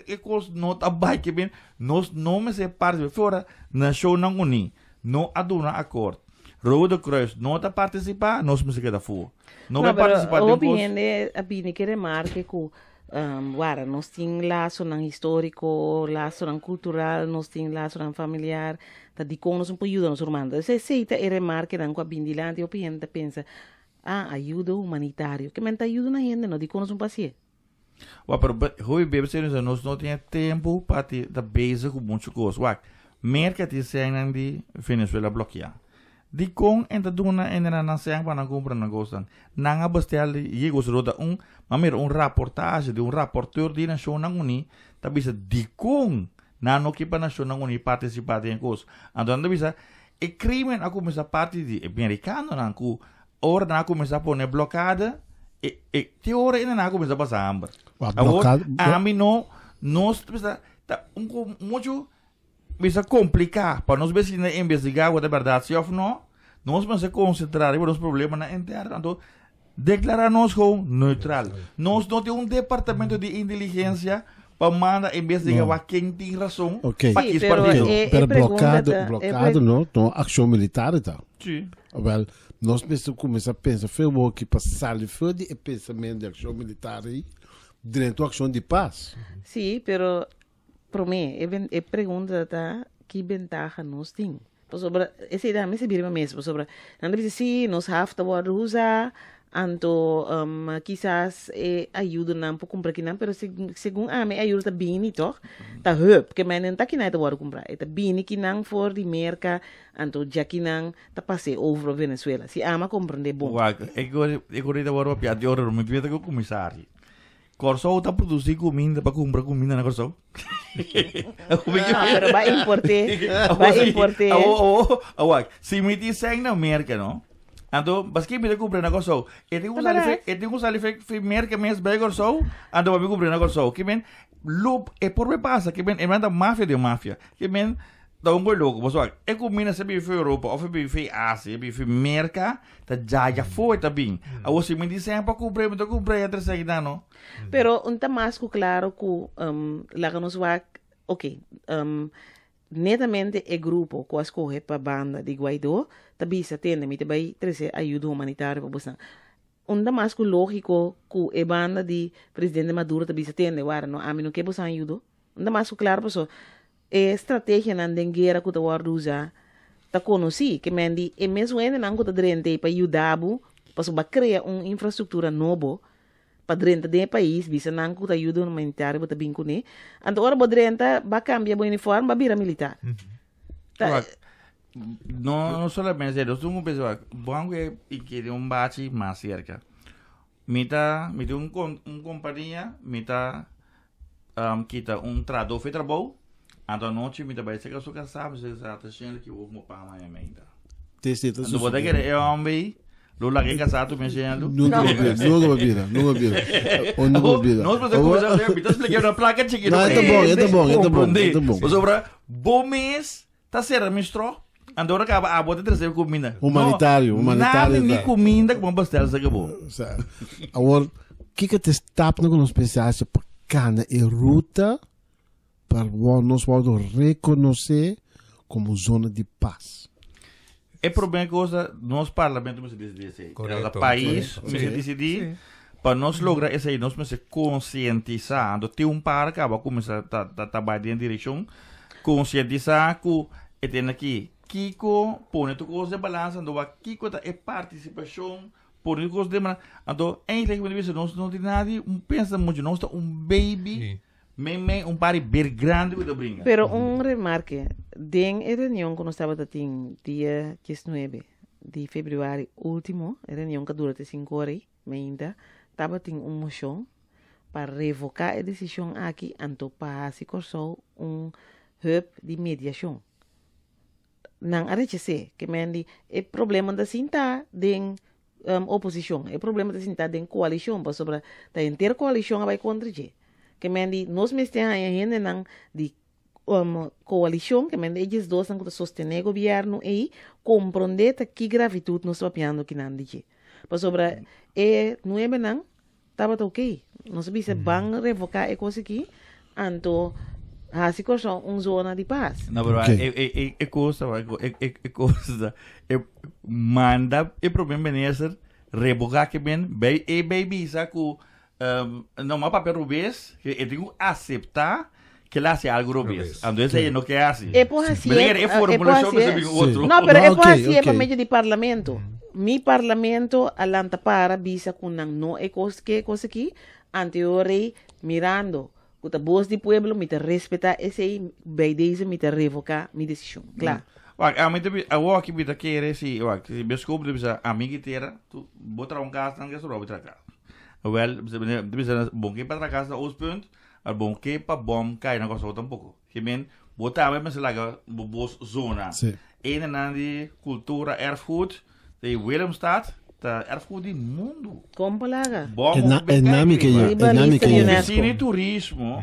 e kos no ta bai ke bien. Nos no mester parti. Fe ora Nashonnan Uní no a duna akort. Rode Kruis no ta partisipá, nos mester keda afó. No No, bai pero partisipá den hopi kos. hende a bini ke remarke ku wara nos tin lasonan históriko, lasonan kultural, nos tin lasonan familiar, ta dikon nos no por yuda nos rumannan. Entonces esei ta e remarkenan ku a bini dilanti, hopi hende ta pensa, ah, ayudo humanitario, ke men ta yuda na hende no, dikon nos no por hasié? Wak, pero hopi bebe serioso, nos no tin e tempu pa ti ta bezig ku muchu kos. Wak, Merka tin sènnan di Venezuela blokeá. Dikon en ta duna hendenan nan sèn pa nan kumpra nan kosnan? Nan a bestel di yego solo ta un, m'a mira un raportahe di un raporteur di Nashonnan Uní ta bisa dikon nan no ke pa Nashonnan Uní partisipá den e kos. Anto nan ta bisa e krimen a kuminsá parti di e merikanonan ku Ora nan a kuminsá pone blokada, e, e, te ora ena nan a kuminsá pasa hamber. Wa Awor, blokada, blo- ami no, nos bisa, ta un ko mucho bisa kompliká pa nos besi na investigá ku ta bèrdat si òf no. Nos mester konsentrá riba nos problemanan interno, anto deklará nos gewoon neutral. Nos no tin un departamento di inteligensia pa manda investigá No. wak ken tin rason Ok. pa Sí, kis pero partido. e, e Pero pregunta blokado, ta, e pre- blokado no, no akshon militar ta. Sí. Wel, nos mester kuminsá pensa fe woki pa sali for di e pensamentu di akshon militar ei drenta un akshon di pas. Sí, pero promé e ben e pregunta ta ki bentaha nos tin? Pasobra esei ta mi sibir mi mes pasobra nan ta bisa sí nos haf ta wòrdu usá. Anto kisas e ayudonan por kumpra kinan, pero segun ami e ayudo ta bini tòg, ta hùp, ke men no ta kinan e ta wòrdu kumprá, e ta bini kinan for di Merka, anto djakinan ta pas'é over pa Venezuela, si ami a komprendé bon. Wak, e kos ta wòrdu papiá di ora, mi mester ku kuminsá aki. Kòrsou ta produsí kuminda pa kumpra kuminda na Kòrsou? No, pero ba import'é, ba import'é. Awor, awor, wak, si mi tin sèn na Merka, no? Anto, paske mi ta kumpra na Kòrsou? E tin ku sali fe, e tin ku sali fe, fe Merka mes bai Kòrsou, anto pa mi kumpra na Kòrsou. Ke men, lo, e por be pasa, ke men, e men ta mafia den mafia. Ke men, ta un kos loko. Pasobra, e kuminda si a bibi fe Europa, òf a bibi fe Asia, a bibi fe Merka, ta djaja afó e ta bin. Awor, si mi tin sèn pa kumpra, mi ta kumpra e tres sèn no. Pero un ta mas ku klaro ku, laga nos wak, oké, Netamente e grupo ku a skohe pa banda di Guaidó ta bisa, Tende, mi ta bai trese ayudo humanitario pa bosnan. Un ta mas ku lógiko ku e banda di presidente Maduro ta bisa, Tende, wara, no, ami no ke bosan ayudo. Un ta mas ku klaro paso e strategianan den guera ku ta wòrdu usá ta konosí, ke men di e mes wendenan ku ta drenta ei pa yuda bo, pasobra bo a krea un infrastruktura nobo, pa drenta den e pais, bisa nan ku ta ayuda humanitario bo ta bin kuné. Anto ora bo drenta, ba kambia bo uniform, ba bira militar. Ta, No, no solamente eso, nos pensa, wak, bon ku i kere un bachi mas cerca. Mi ta, mi tin un, un kompania, mi ta um, kita un trahador for trabou, anto anochi mi ta bai cerca su kasá, mi sa ta shendo ki wou mo pa maña meinta. Te si ta Anto bo ta kere e homber ei, lo laga e kasá tu mes shendo. Nunca va bira, nunca va bira, nunca va bira. O nunca va bira. Nos mester kumsa hacer, mi ta splika una plaka chiquito. No, e ta bon, e ta bon, e ta bon, e ta bon. Pasobra bo mes ta sera mi stro, anto ora kaba abo ta trese kuminda. Humanitario, No, humanitario Nada ni ta. kuminda ku bo pastel sa kabo. Sa, awor, kiko ta e stapnan ku nos pensa hasi pa kana e ruta pa nos wòrdu rekonosé komo zona di pas? E promé kos ta nos parlamento mester disidí esei. Korekto. Pais Sí. mester disidí. Sí. Pa nos logra esei nos mester konsientisá. Anto tin un par kaba a kuminsá ta ta ta bai den direkshon. Konsientisá ku e tene aki kiko pone tur kos den balansa anto wak kiko ta e partisipashon pone tur kos den balansa. Anto eindelijk mi ta bisa nos no tin nada di pensa muchu nos ta un baby Sí. mei mei un par di ber grandi ku ta bringa. Pero un remarke, den e reunion ku nos tabata tin dia diesnuebe di februari ultimo, e reunion ku a dura te sinku ora ei, Meinda tabatin un moshon pa revoká e desishon aki anto pa hasi Kòrsou un hub di mediashon. Nan a rechas'é, ke men di e problema ta sinta den oposishon, e problema ta sinta den koalishon pasobra ta henter koalishon a bai kontra dje. Ke men di nos mester haña hendenan di koalishon, ke men di e diesdosnan ku ta sostené gobièrnu ei, komprondé ta ki gravitut nos ta papiando kinan di dje. Pasobra e nuebenan tabata ok. Nos a bisa ban revoká e kos aki, anto hasi Kòrsou un zona di pas. No, pero Ok. e, e, e, e kos ta, e, e, e kos ta, e manda e prome minister revoká ke men, bei, e bei bisa ku um, no ma papia rubes, ke e tin ku aseptá ke el hasi algo rubes. Rubes. Anto esei no ke hasi. E por hasié, Meneer, e e por formulacion hasié. mester bin otro. No, pero No, e por ok, hasié pa ok. medio di parlamento. Mi parlamento a lanta para bisa ku nan no e kos ke kos aki, ante yo rei mirando ku ta bos di pueblo mi ta respetá esei, bij deze mi ta revoká mi desishon. Kla. Wak, ami ta bi, awor aki mi ta kere si, wak, si bioskop ta bisa ami ki tera, tu, bo traha un kas nan ke sorobi traha kas. Wel, bisa, ta bisa, bon ke pa traha kas na Oostpunt, Maar bon ke pa bom kai na Kòrsou tampoko. Ke men, bo tambe mester laga bo bos zona. Sí. Enenan di kultura, erfgoed, di Willemstad, ta erfgoed di mundu. Kon por laga? Bom E na- hopi e kai nami ke riba. ya, Riba e nami lista ke di ya. UNESCO. Oficina di turismo,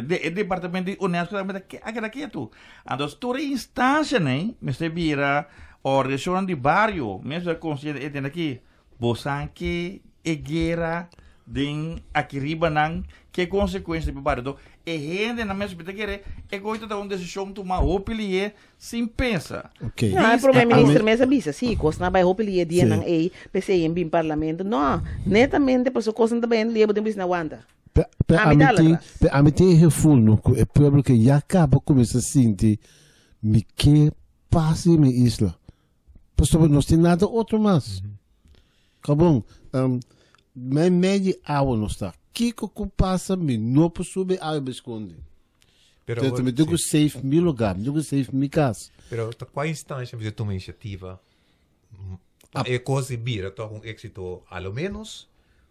de, e departamento di UNESCO tambe ta ke- a keda ketu. Anto tur e instancianan mester bira organisacionnan di bario, mester konsiente e tende aki, Bosan ke e guera den aki riba nan ke konsekuensia pa bario. E hendenan mes ta kere e koe ta un desishon tuma hopi lihe sin pensa. Ok. No, e prome minister mes a bisa, si, kosnan a bai hopi lihe dianan ei, p'esei en bin parlamento. No, netamente pasobra kosnan ta bai hende lihe bo tin bisa na wanta. Pe, pe Ami ami ta tin, atras. pe ami tin e gevoel no ku e pueblo ke ya kaba kuminsa sinti mi ke pas di mi isla. Pasobra nos tin nada otro mas. Kabon, um, mei mei di awa nos ta. Kiko ku pasa mi no por subi awa i skonde. Pero Então, mi tin ku safe mi lugá, mi tin ku safe mi kas. Pero ta kua instancia mester tuma iniciativa pa e kos di bira tòg un éxito a lo menos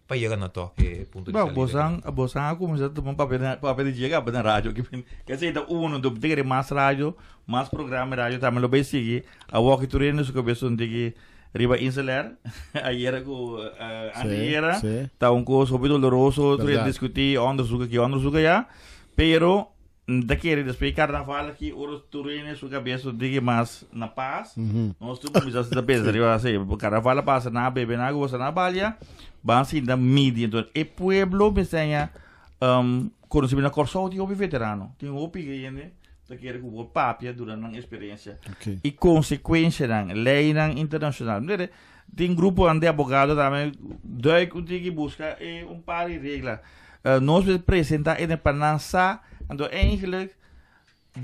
pa yega na tòg e punto di Bom, salida. bosan, bosan a kuminsá tuma papel na, papel di dje kaba na radio. Ke esei ta uno, do te kere mas radio, mas programa di radio tambe lo bai sigui. Awor ki tur hende su kabes un tiki riba Inselair, ayera ku Sí, anteayera, sí. ta un kos hopi doloroso, tur hende Berdad. diskutí, onderzoek aki, onderzoek aya. Pero ta kere despues di karnaval aki ora tur hende su kabes un tiki mas na pas, nos tur kuminsá ta pensa riba así, karnaval a pasa, nan a bebe, nan a gosa, nan a balia, ban sinta midi. Entonces e pueblo mester haña konosimiento. Na Kòrsou tin hopi veterano, tin hopi hende ta kere ku por papia durante nan eksperensia i konsekuensianan, leinan internashonal. Mira, tin gruponan di abogado tambe duik un tiki buska e un par di regla. Nos mester presenta ene pa nan sa, anto eigenlijk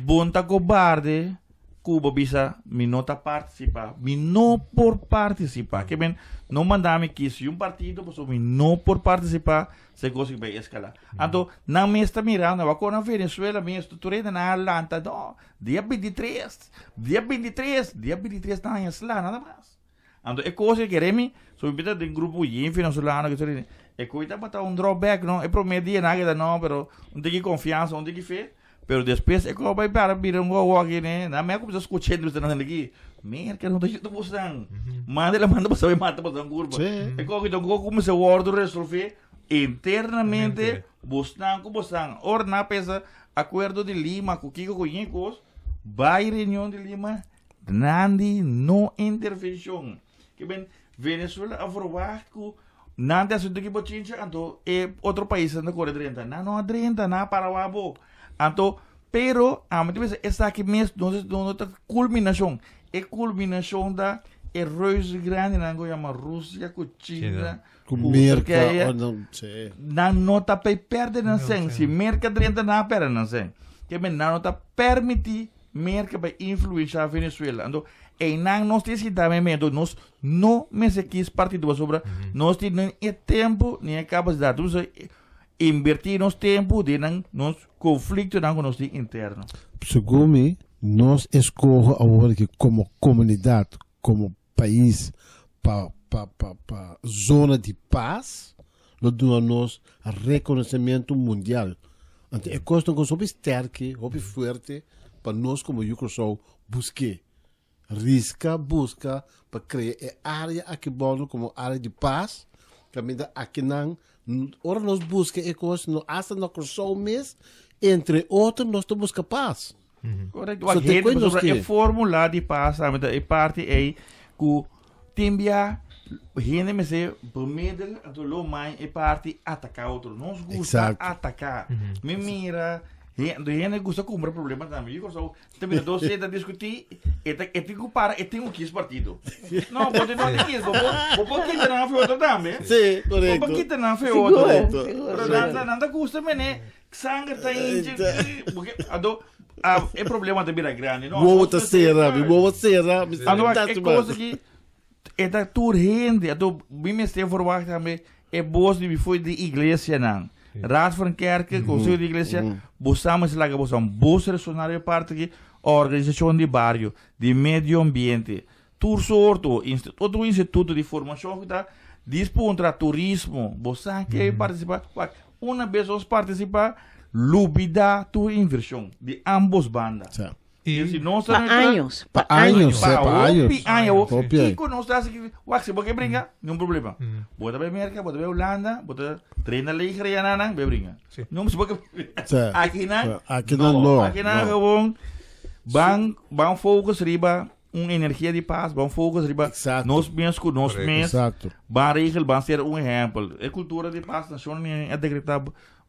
bon ta kobarde ku bo bisa mi no ta partisipa, mi no por partisipa. Ke men no manda mi kis un partido pasobra mi no por partisipa se kos ki bai eskala. Anto nan mes ta mirando, wak na Venezuela mes tur hende nan a lanta, no, dia 23, dia 23, dia 23 nan haña sla nada mas. Anto e kos ke kere mi, so mi bita den grupo yin venezolano ke sori, e koi tabata un drawback no, e prome dia nan a keda no, pero un tiki konfiansa, un tiki fe, pero despues e kos bai para bira un gogo aki ne, nan mi a kuminsa skucha hende bisa nan aki, merka no ta yuda bosnan, manda el a manda boso bai mata boso kurpa. E kos aki ta un kos ku mester wòrdu resolve internamente bosnan ku bosnan, ora nan a pensa akuerdo di Lima ku kiko ku yin kos, bai reunion di Lima, Grandi no intervencion. Ke men Venezuela a verwacht ku nan ta haciendo ki bochincha anto e otro paisnan ta kore drenta. Nan no a drenta, nan a para wak bo. Anto, pero ami ta bisa esaki mes no no ta culminacion. E culminacion ta e reuze grandinan ku yama Rusia ku China Ku ku Merka Turkije. o no, sí. Nan no ta p'e perde nan sen. Si Merka drenta nan a perde nan sen. Ke men nan no ta permiti Merka bai influensha Venezuela. Anto, einan nos tin sinta meimei. Nos no mester kis partido pasobra nos tin ni e tempo ni e kapasidat. Nos inverti nos tempo den nan nos konfliktonan ku nos tin interno. Segun mi, nos eskoho awor aki komo komunidat, komo pais pa pa pa pa zona di pas lo duna nos reconocimiento mundial. Anto e kos ta un kos hopi sterke, hopi fuerte pa nos komo yu Kòrsou busk'é. Riska buska pa krea e área aki bòldu komo área di pas, kaminda akinan ora nos buska e kos no hasta na Kòrsou mes, entre otro nos ta buska pas. Correcto. So Wak te hende koe nos pasobra e ke. formula di pas tambe ta e parti ei ku tin bia hende mester bemiddel anto lo mai e parti ataká otro. Nos gusta Exacto. ataká. Mi mira he- anto hende gusta kumpra problema tambe. Yu Kòrsou ta mira dos hende ta diskutí e ta e tin ku para e tin ku kis partido. No, bo tin no tin kis bo por bo por kita nan fe otro tambe. Sí, Bo por correcto. kita nan fe Sigur, otro. Correcto. sigur. Pero nan ta nan ta gusta mene Sanger ta hinchi. Porque ado a, e problema ta bira grandi. No, Wowo ta sera, mi wowo sera, mi Ando sera e cosa ki e ta tur hende, ado mi mester verwacht tambe e bos di foi di iglesia nan. Raad van Kerken, Consejo di Iglesia, bosan mester laga bosan bos resonar e parte ki organisacion di barrio, di medio ambiente, tur soorto, otro instituto di formacion ku ta dispuntra turismo, bosan ke participa, wak, una bes nos participa, lubida tur inversion di ambos banda. Sa. Y si nos Pa ta años, Pa pa años, años. sí, pa pa años. hopi aña, ho. Hopi aña. Kiko nos ta hasi ki, wak, si bo ke bringa, niun problema. Bo ta bai Merca, bo ta bai Hulanda, bo ta traina leger ya nan, bai bringa. Sí. No, si bo ke Sí. Aki nan, Aki nan no, Aki nan no. gewoon ban, ban focus riba un energia di paz, ban focus riba Exacto. nos mes ku nos Correcto. mes. Exacto. Ban regel, ban ser un ehempel. E cultura di paz, nacion a decreta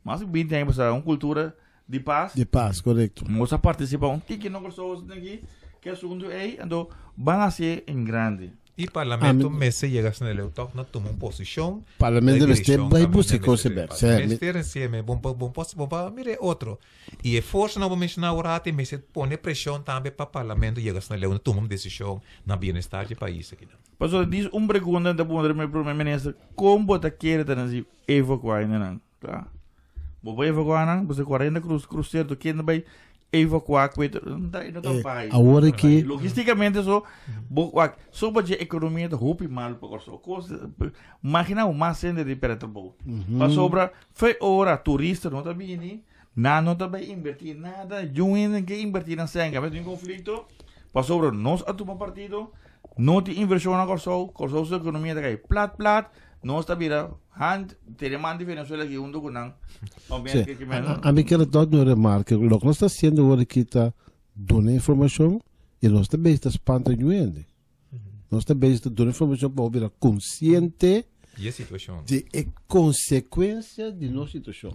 mas di 20 aña pasado, un cultura di paz. Di paz, correcto. Nos a participa un tiki no Kòrsou aki, ke asuntu ei, anto ban hasié en grande. E parlamento mester yega asina leu tòg na tuma un posishon. Parlamento mester bai buska kos e bèk. Mester encima, bon pa bon bon pa mira e otro. I e forsanan ku bo menshoná awor ati mester pone preshon tambe pa parlamento yega asina leu na tuma un desishon na bienestar di e pais aki. Pasobra dis un pregunta ta puntra mi prome minister, kon bo ta kere ta nasi evakuá hendenan? Kla. Bo por evakuá nan? Pasobra 40 krus krusero tur kende bai evakuá ku e no ta no ta Eh, bai. awor aki Logisticamente so bo wak so ba dje ekonomia ta hopi mal pa Kòrsou. Kos imagina bo mas hende di pèrdè trabou. Pasobra fe ora turista no ta bini, nan no ta bai invertí nada, yun hende ke invertí nan sèn kabes tin konflikto pasobra nos a tuma partido, no tin invershon na Kòrsou, Kòrsou su ekonomia ta kai plat plat. Nos ta bira hand tene man di Venezuela aquí junto con nan. Sí. A, a mi quiero tot un remarque. Lo que nos está haciendo ahora aquí está duna información y nos está bezig ta espanta ñuende. Nos está bezig ta duna información pa bira consciente Di e situacion. di e consecuencia di nos situacion.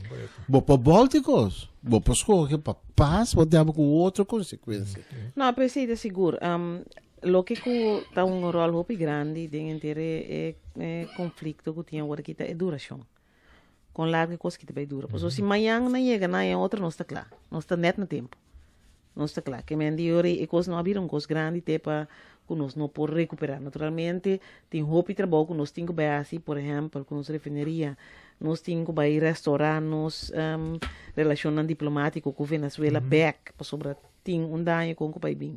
Bo pa bolticos, bo pa scoge pa paz, bo te cu otro consecuencia. No, pero sí, de sigur. Um, Loke ku ta un ròl hopi grandi den henter e e konflikto ku tin awor aki ta e durashon. Kon largu e kos ki ta bai dura. Pasobra si mañan nan yega na e otro nos ta kla. Nos ta nèt na tempu. Nos ta kla. Ke men di ora e kos no a bira un kos grandi te pa ku nos no por rekuperá. Naturalmente tin hopi trabou ku nos tin ku bai hasi, por ehèmpel ku nos refineria. Nos tin ku bai restorá nos relashonnan diplomátiko ku Venezuela bèk pasobra tin un daño kon ku bai bin.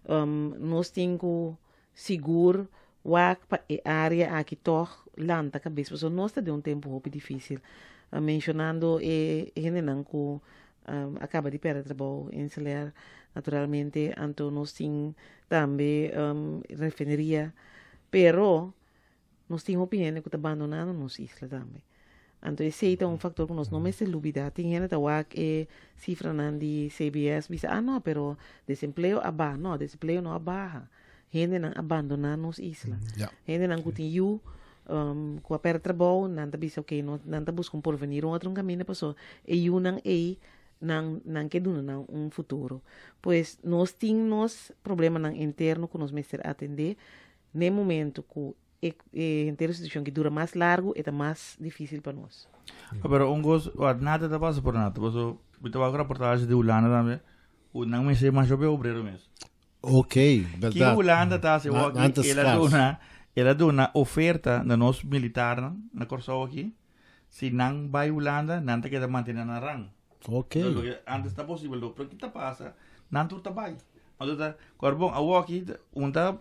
Nos tin ku sigur wak pa e área aki tòg lanta kabes pasobra nos ta den un tempu hopi difísil. Menshonando e hendenan ku a kaba di pèrdè trabou Insular naturalmente anto nos tin tambe refineria pero Nos tin hopi hende ku ta bandonando nos isla tambe. Anto esei ta un faktor ku nos no mester lubidá. Tin hende ta wak e sifranan di CBS bisa, ah no, pero desempleo a baha. No, desempleo no a baha. Hendenan a bandoná nos isla. Hendenan ku tin yu, ku a pèrdè trabou, nan ta bisa oke, no, nan ta buska un porvenir, un otro kaminda pasobra e yunan ei nan nan ke duna nan un futuro. Pues nos tin nos problemanan interno ku nos mester atendé. N'e momento ku e e henter situashon ki dura mas largu, e ta mas difísil pa nos. Ah, pero un kos, wat nada ta pasa por nada. Paso, mi tabata ku raportahe di Hulanda tambe, ku nan mester masha hopi obrero mes. Ok, Ki berdad. Hulanda ta hasi Na- awor nan ta aki, el a skars. duna, el a duna oferta na nos militarnan na Kòrsou aki, si nan bai Hulanda, nan ta keda mantene nan rang. Ok. Lo que antes ta posibel, lo, pero ki ta pasa? Nan tur ta bai. Anto ta, kor bon, awor aki, un ta,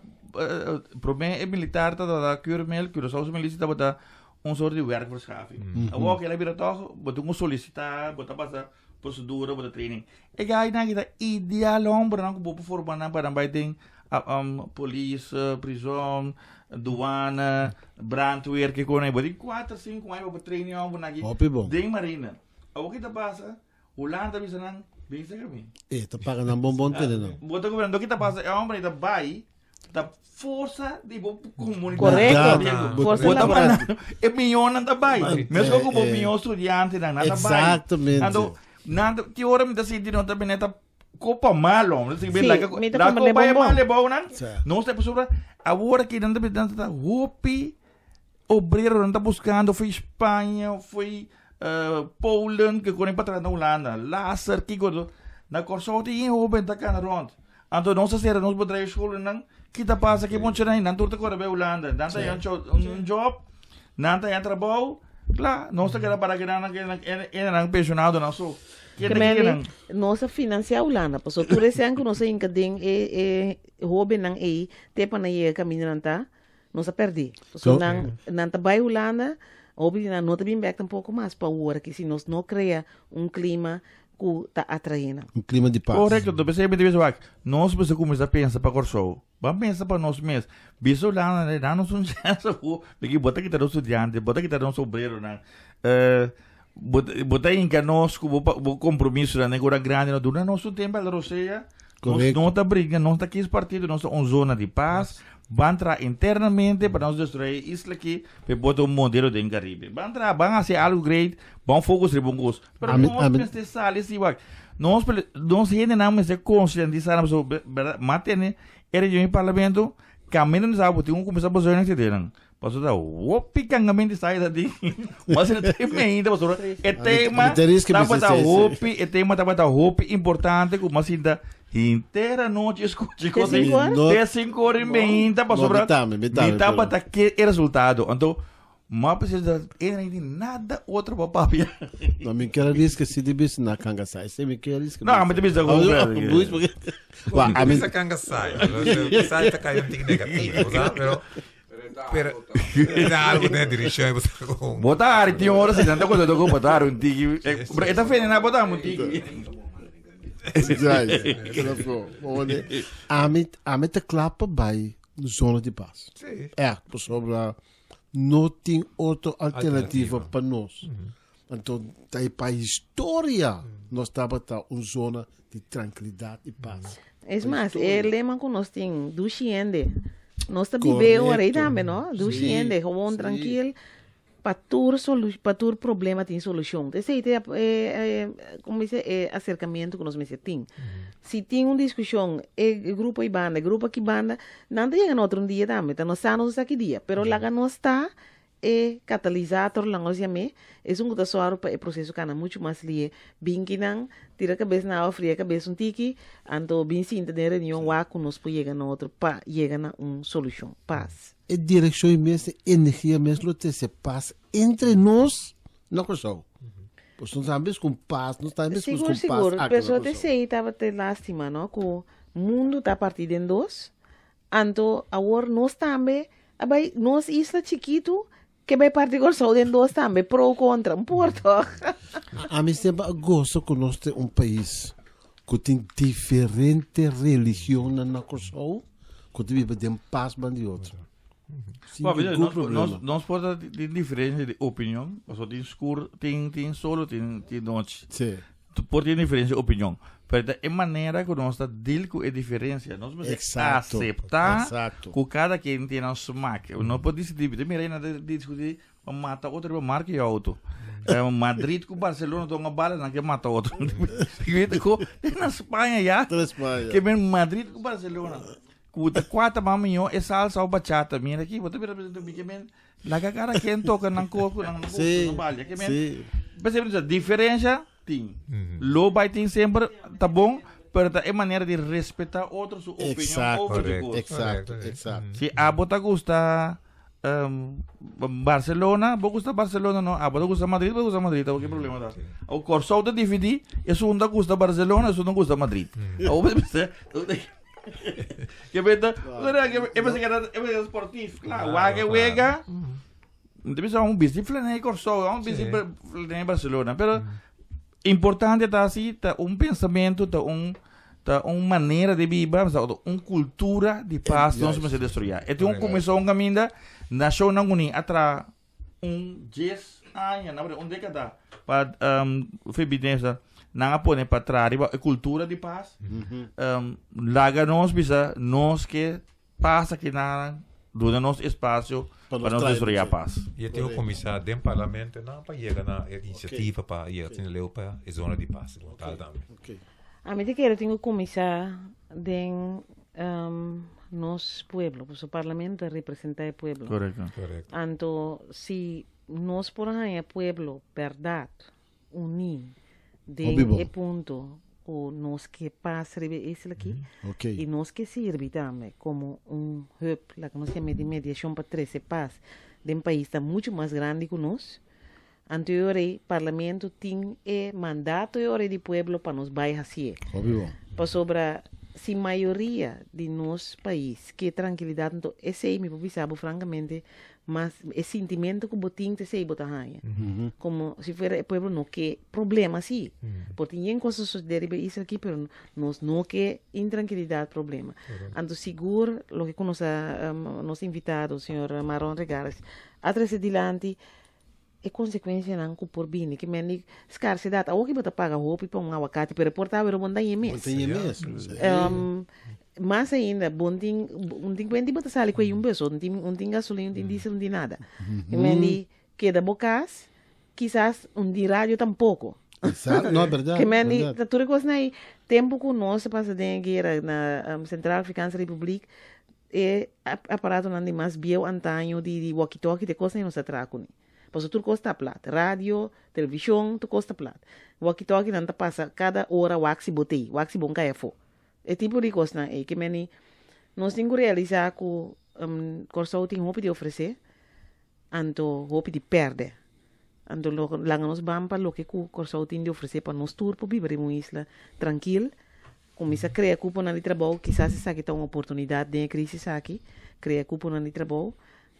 prome e militar ta ta keurmel, Curaçao su militie tabata un soort di werkverschaffing. Awor aki el a bira toch, bo tin ku solicita, bo ta pasa procedura, bo ta training. E guy nan aki ta ideal homber nan ku bo por forma nan pa nan bai den polis, prison, douane, brandweer, kiko nan. Bo tin kuater, sinku aña pa bo train e homber nan aki Hopi bon. den marina. Awor ki ta pasa? Hulanda ta bisa nan, bin serka mi. E ta paga nan bon bon tene nan. Bo ta gobernador ki ta pasa? E hombre ta bai, ta forsa di bo comunidad. Correcto. Forsa Bo ta laboral. mandando, e miyonan ta bai. Mesco cu bo miyon studiantenan, nan ta bai. Exactamente. Anto, nan ta, ki ora mi ta sinti no ta bini ta copa malo. Mi ta sinti Sí, laga, mi ta laga comprende copa e bon bon. malo bou nan. Sí. Nos ta pasobra, awor aki nan ta bini, nan ta hopi Obreronan ta buscando foi Spaña, foi Polen, ke konen pa traha na Hulanda. Laser, kiko do. Na Kòrsou tin hende hoben ta kana rònt. Anto nos a sera nos bedrijfsscholennan. Ki ta pasa ki muchanan? Nan tur ta kore bai Hulanda. Nan ta haña un job, nan ta haña trabou. Kla, nos ta keda para ke nan e nan pensionadonan so. Ke ta kiko nan? Nos a financia Hulanda. Pasobra tur esei ku nos a hinka den e hobennan ei te pa nan yega kaminda nan ta. Nos a perdí. So, nan, nan ta bai Hulanda, hopi di nan no ta bin bek tampoko mas pa awor aki si nos no krea un klima ku ta atraé nan. Un klima di pas. Korekto, ta p'esei mi ta bisa wak, nos mester kuminsá pensa pa Kòrsou. Ban pensa pa nos mes. Bisa Hulanda, nan nos un chèns awo, pasobra bo ta kita nos studiante, bo ta kita nos obreronan, bo bo ta hinka nos ku bo bo kompromisonan den ora grandi, no duna nos un tempu al rosea. Nos no ta bringa, nos ta kis partido, nos ta un zona di pas. Ban traha internamente pa nos destruí e isla aki, pa e por ta un modelo den Caribe. Ban traha, ban hasi algo great, ban focus riba un kos. Pero nos mester sali si wak. Nos, nos hendenan mester konsientisá nan pasobra, bèrdat, m'a tene e reunion di parlamento. Caminda nos abo tin un kumisa bezuinig te denen. Paso da hopi kangamento sai da di. Mas e tema ainda paso e tema Mi te riske bisa tabata sei, sei. hopi e tema tabata hopi importante ku mas sinta hintera noche escucha Te cos cinco horas? No. Te 5 horas e meia paso No, mi tame, mi tame, Mi tabata ke e resultado. Anto ma precisa e não tem nada outro pa papia. No, mi quero risca se de bis na kanga sai. Se mi quero risca. No, mi te bisa com. com- Luis, porque. Wa, a mi Essa canga sai. Sai tá caindo um tique negativo, sabe? Pero pero era algo na direção e você com Botar, tinha hora se tanta coisa tocou botar um tique. Eta fene na botar um tique. A mi a mi te klapa bij zona de paz. Sim. Echt, sobre não tem outra alternativa Alternativa. para nós. Então, daí para a história, nós estamos tá uma zona de tranquilidade e paz. Es más, el lema que nós tem, duxiende. Nós tá vivendo aí Correcto. também, não? Duxiende, gewoon sim. tranquilo. Pa tur, solu pa tur problema tem solução. Esse aí tem, como diz, é, acercamento que nós me tem. Se tem uma discussão, é, grupo e banda, grupo aqui banda, não chega no outro dia também, tá nós estamos aqui dia, pero lá não está é catalisador lá nós chame, é um que tá para o processo cana muito mais lie, bem que não, tira a cabeça na água fria, cabeça um tique, ando bem sinta de reunião lá conosco chega no outro, pa, chega na uma solução, paz. E direção imensa, energia mesmo, ter se paz entre nós, não Kosovo. Pois não estamos com paz, não estamos com Seguro, paz. seguro. aqui Pessoa na te Kosovo. sei, tava te lástima, no? Que o mundo tá partido em dois. Anto, agora nós também, abai, nós isla chiquito, que vai partir com o em dois também, pro ou contra, um porto. A mim sempre gosto que nós temos um país que tem diferente religião na Kosovo, que vive em paz um de outro. Sem Bom, veja, nenhum nós, problema. nós, nós podemos ter diferença de opinião, só tem escuro, tem solo, tem noite. Sim. Tu pode ter diferença de opinião, mas é maneira que nós está deal com a diferença. Nós precisamos Exato. aceitar Exato. que cada quem tem um smack. Não pode decidir, mira, ainda discutir, mata outro, marca e outro. É, Madrid com Barcelona, toma bala, não quer matar outro. Na Espanha já. Na Espanha. Que vem Madrid com Barcelona. Kuta quatro mami é salsa ou bachata. Mira aqui, bota mira que men. Lá que cara quem toca não corpo, não Sim. não balha, que men. Sim. Percebe a diferença? Tem. Lo vai tem sempre, tá bom, pero tá é maneira de respeitar outro sua opinião, Exato. outro Correcto. gosto. Exato, Correcto, exato. Se a bota gusta Barcelona, vou gusta Barcelona não, a bota gusta Madrid, vou gusta Madrid, tá, que problema tá? O Corsol tá dividir, esse um da gusta Barcelona, esse um não gusta Madrid. Ou você que beta, que eu pensei que era eu pensei esportivo, claro, Claro, que claro. juega. Deve ser um bici Flanei Corsol, um bici Flanei Barcelona, pero importante tá assim, tá um pensamento, tá uma maneira de viver, tá uma cultura de paz, não se destruir. E tem um começou um caminho nasceu não uni atra um 10 anos, na verdade, um década para feminista não pone para trás a cultura de paz. Laga nós bisa nós que passa que na do nosso espaço Para para nós nós trazer, destruir a sim. paz. E eu tenho que começar dentro do parlamento, não para chegar na iniciativa para ir assim leu para a zona de paz, como tal também. Ok. A mim te quero, tenho que começar de nos pueblo, porque o parlamento representa o pueblo. Correto. Correto. Anto, si nos por aí pueblo, verdade, unir, de Obvio. e ponto, o nos que passa esse aqui, Ok. e nos que serve também como um hub, lá que nós chamamos de mediação para trazer paz, de um país está muito mais grande que nós. Anterior, o parlamento tem e mandato e hora de pueblo para nos vai assim. Óbvio. Para sobre se maioria de nosso país que tranquilidade, então esse aí me sabe francamente, mas esse sentimento que botin te sei botar raia. Como se fuera o pueblo no que problema assim. Porque ninguém coisa suceder isso aqui, pero nós não que intranquilidade problema. Então seguro lo que conoce nosso invitado, o senhor Maron Regares, atrás adelante e consequência não que por bem que men escassidade, a que bota paga roupa para um abacate, pero porta pero bom daí Não mês. tem mesmo. Mais ainda, bom tem um tem quando bota sale com um beso, um tem gasolina, um tem diesel, um tem nada. E men queda bocas, quizás um de rádio tampouco. Exato. Não, é verdade. Que men verdade. tá tudo coisa aí, tempo que nós passa de guerra na Central Africana Republic, E aparatonan di mas bieu antaño di di walkie-talkie te kosnan nos ta traha kuné. Pasobra tur kos ta plat. Radio, televishon, tur kos ta plat. Walkie-talkie nan ta pasa kada ora wak si bo t'ei, wak si bo n'kai afó. E tipo di kosnan ei ke meni nos tin ku realisá ku Kòrsou tin hopi di ofresé, anto hopi di pèrdè. Anto lo laga nos ban pa loke ku Kòrsou tin di ofresé pa nos tur por biba riba un isla trankil, Kuminsá krea kuponan di trabou, kisas esaki ta un oportunidat den e krisis aki, krea kuponan di trabou,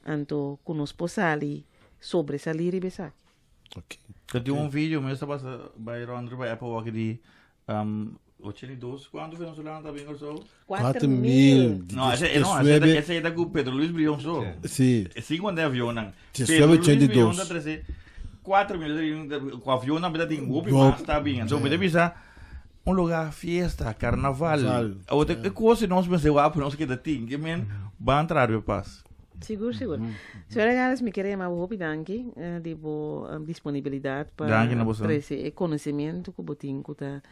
anto ku nos por sali sobresalí riba esaki. Ok. Ta tin un video mes ta pasa bai rond riba Apple Watch di um, 82, kuantu venezolano ta bin Kòrsou? 4 mil. No, ese, no, ese, ese ta ku Pedro Luis Brion so. Sí. 50 avionnan. Pedro Luis Brion ta trese 4 mil ku avionnan beta tin hopi mas ta bin. So, beta bisa un lugar fiesta, carnaval. Val. Awor e kos nos pensé wapo nos keda tin, ke men ban traha riba pas. Sigur, sigur. Señora Gales, mi ker yama bo hopi danki di bo disponibilidat pa Danki na boso. Trese e konosementu ku bo tin ku ta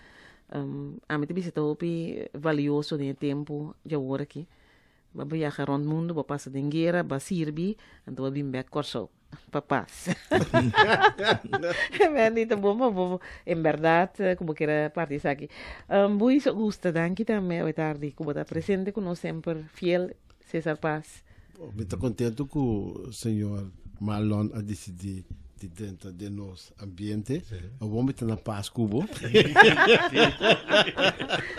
ami ta bisa ta hopi valioso den e tempu djawor aki. Bo a biaha rònt mundu, bo a pasa den guera, bo a sirbi, anto bo a bin bèk Kòrsou pa pas. Mandy, ta bon pa bo en bèrdat ku bo kier a parti esaki. Buis Augusta, danki tambe awe tardi ku bo ta presente ku nos semper fiel Cesar Paz. Mi ta kontentu ku señor Marlon a disidí di drenta den nos ambiente. Awor mi ta na pas ku bo.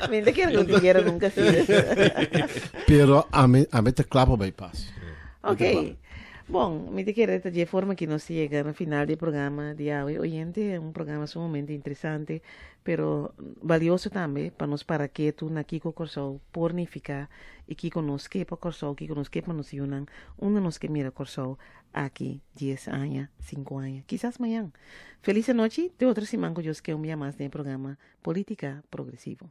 Mi no ta kere ku tin guera nunka si. Pero ami, ami ta kla pa bai pas. Ok. Bon, mi ta kere ta dje forma ki nos yega na final di e programa di awe. Oyente, un programa sumamente interesante, pero balioso tambe pa nos para ketu na kiko Kòrsou por nifiká i kiko nos ke pa Kòrsou, kiko nos ke pa nos yunan, unda nos ke mira Kòrsou aki 10 aña, 5 aña, kisas mañan. Felis anochi, te otro siman ku Dios ke un bia mas den e programa Polítika Progresivo.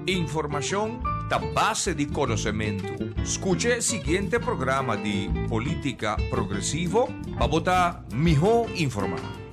Informashon ta base di konosementu. Skucha e siguiente programa di Polítika Progresivo pa bo ta mihó informá.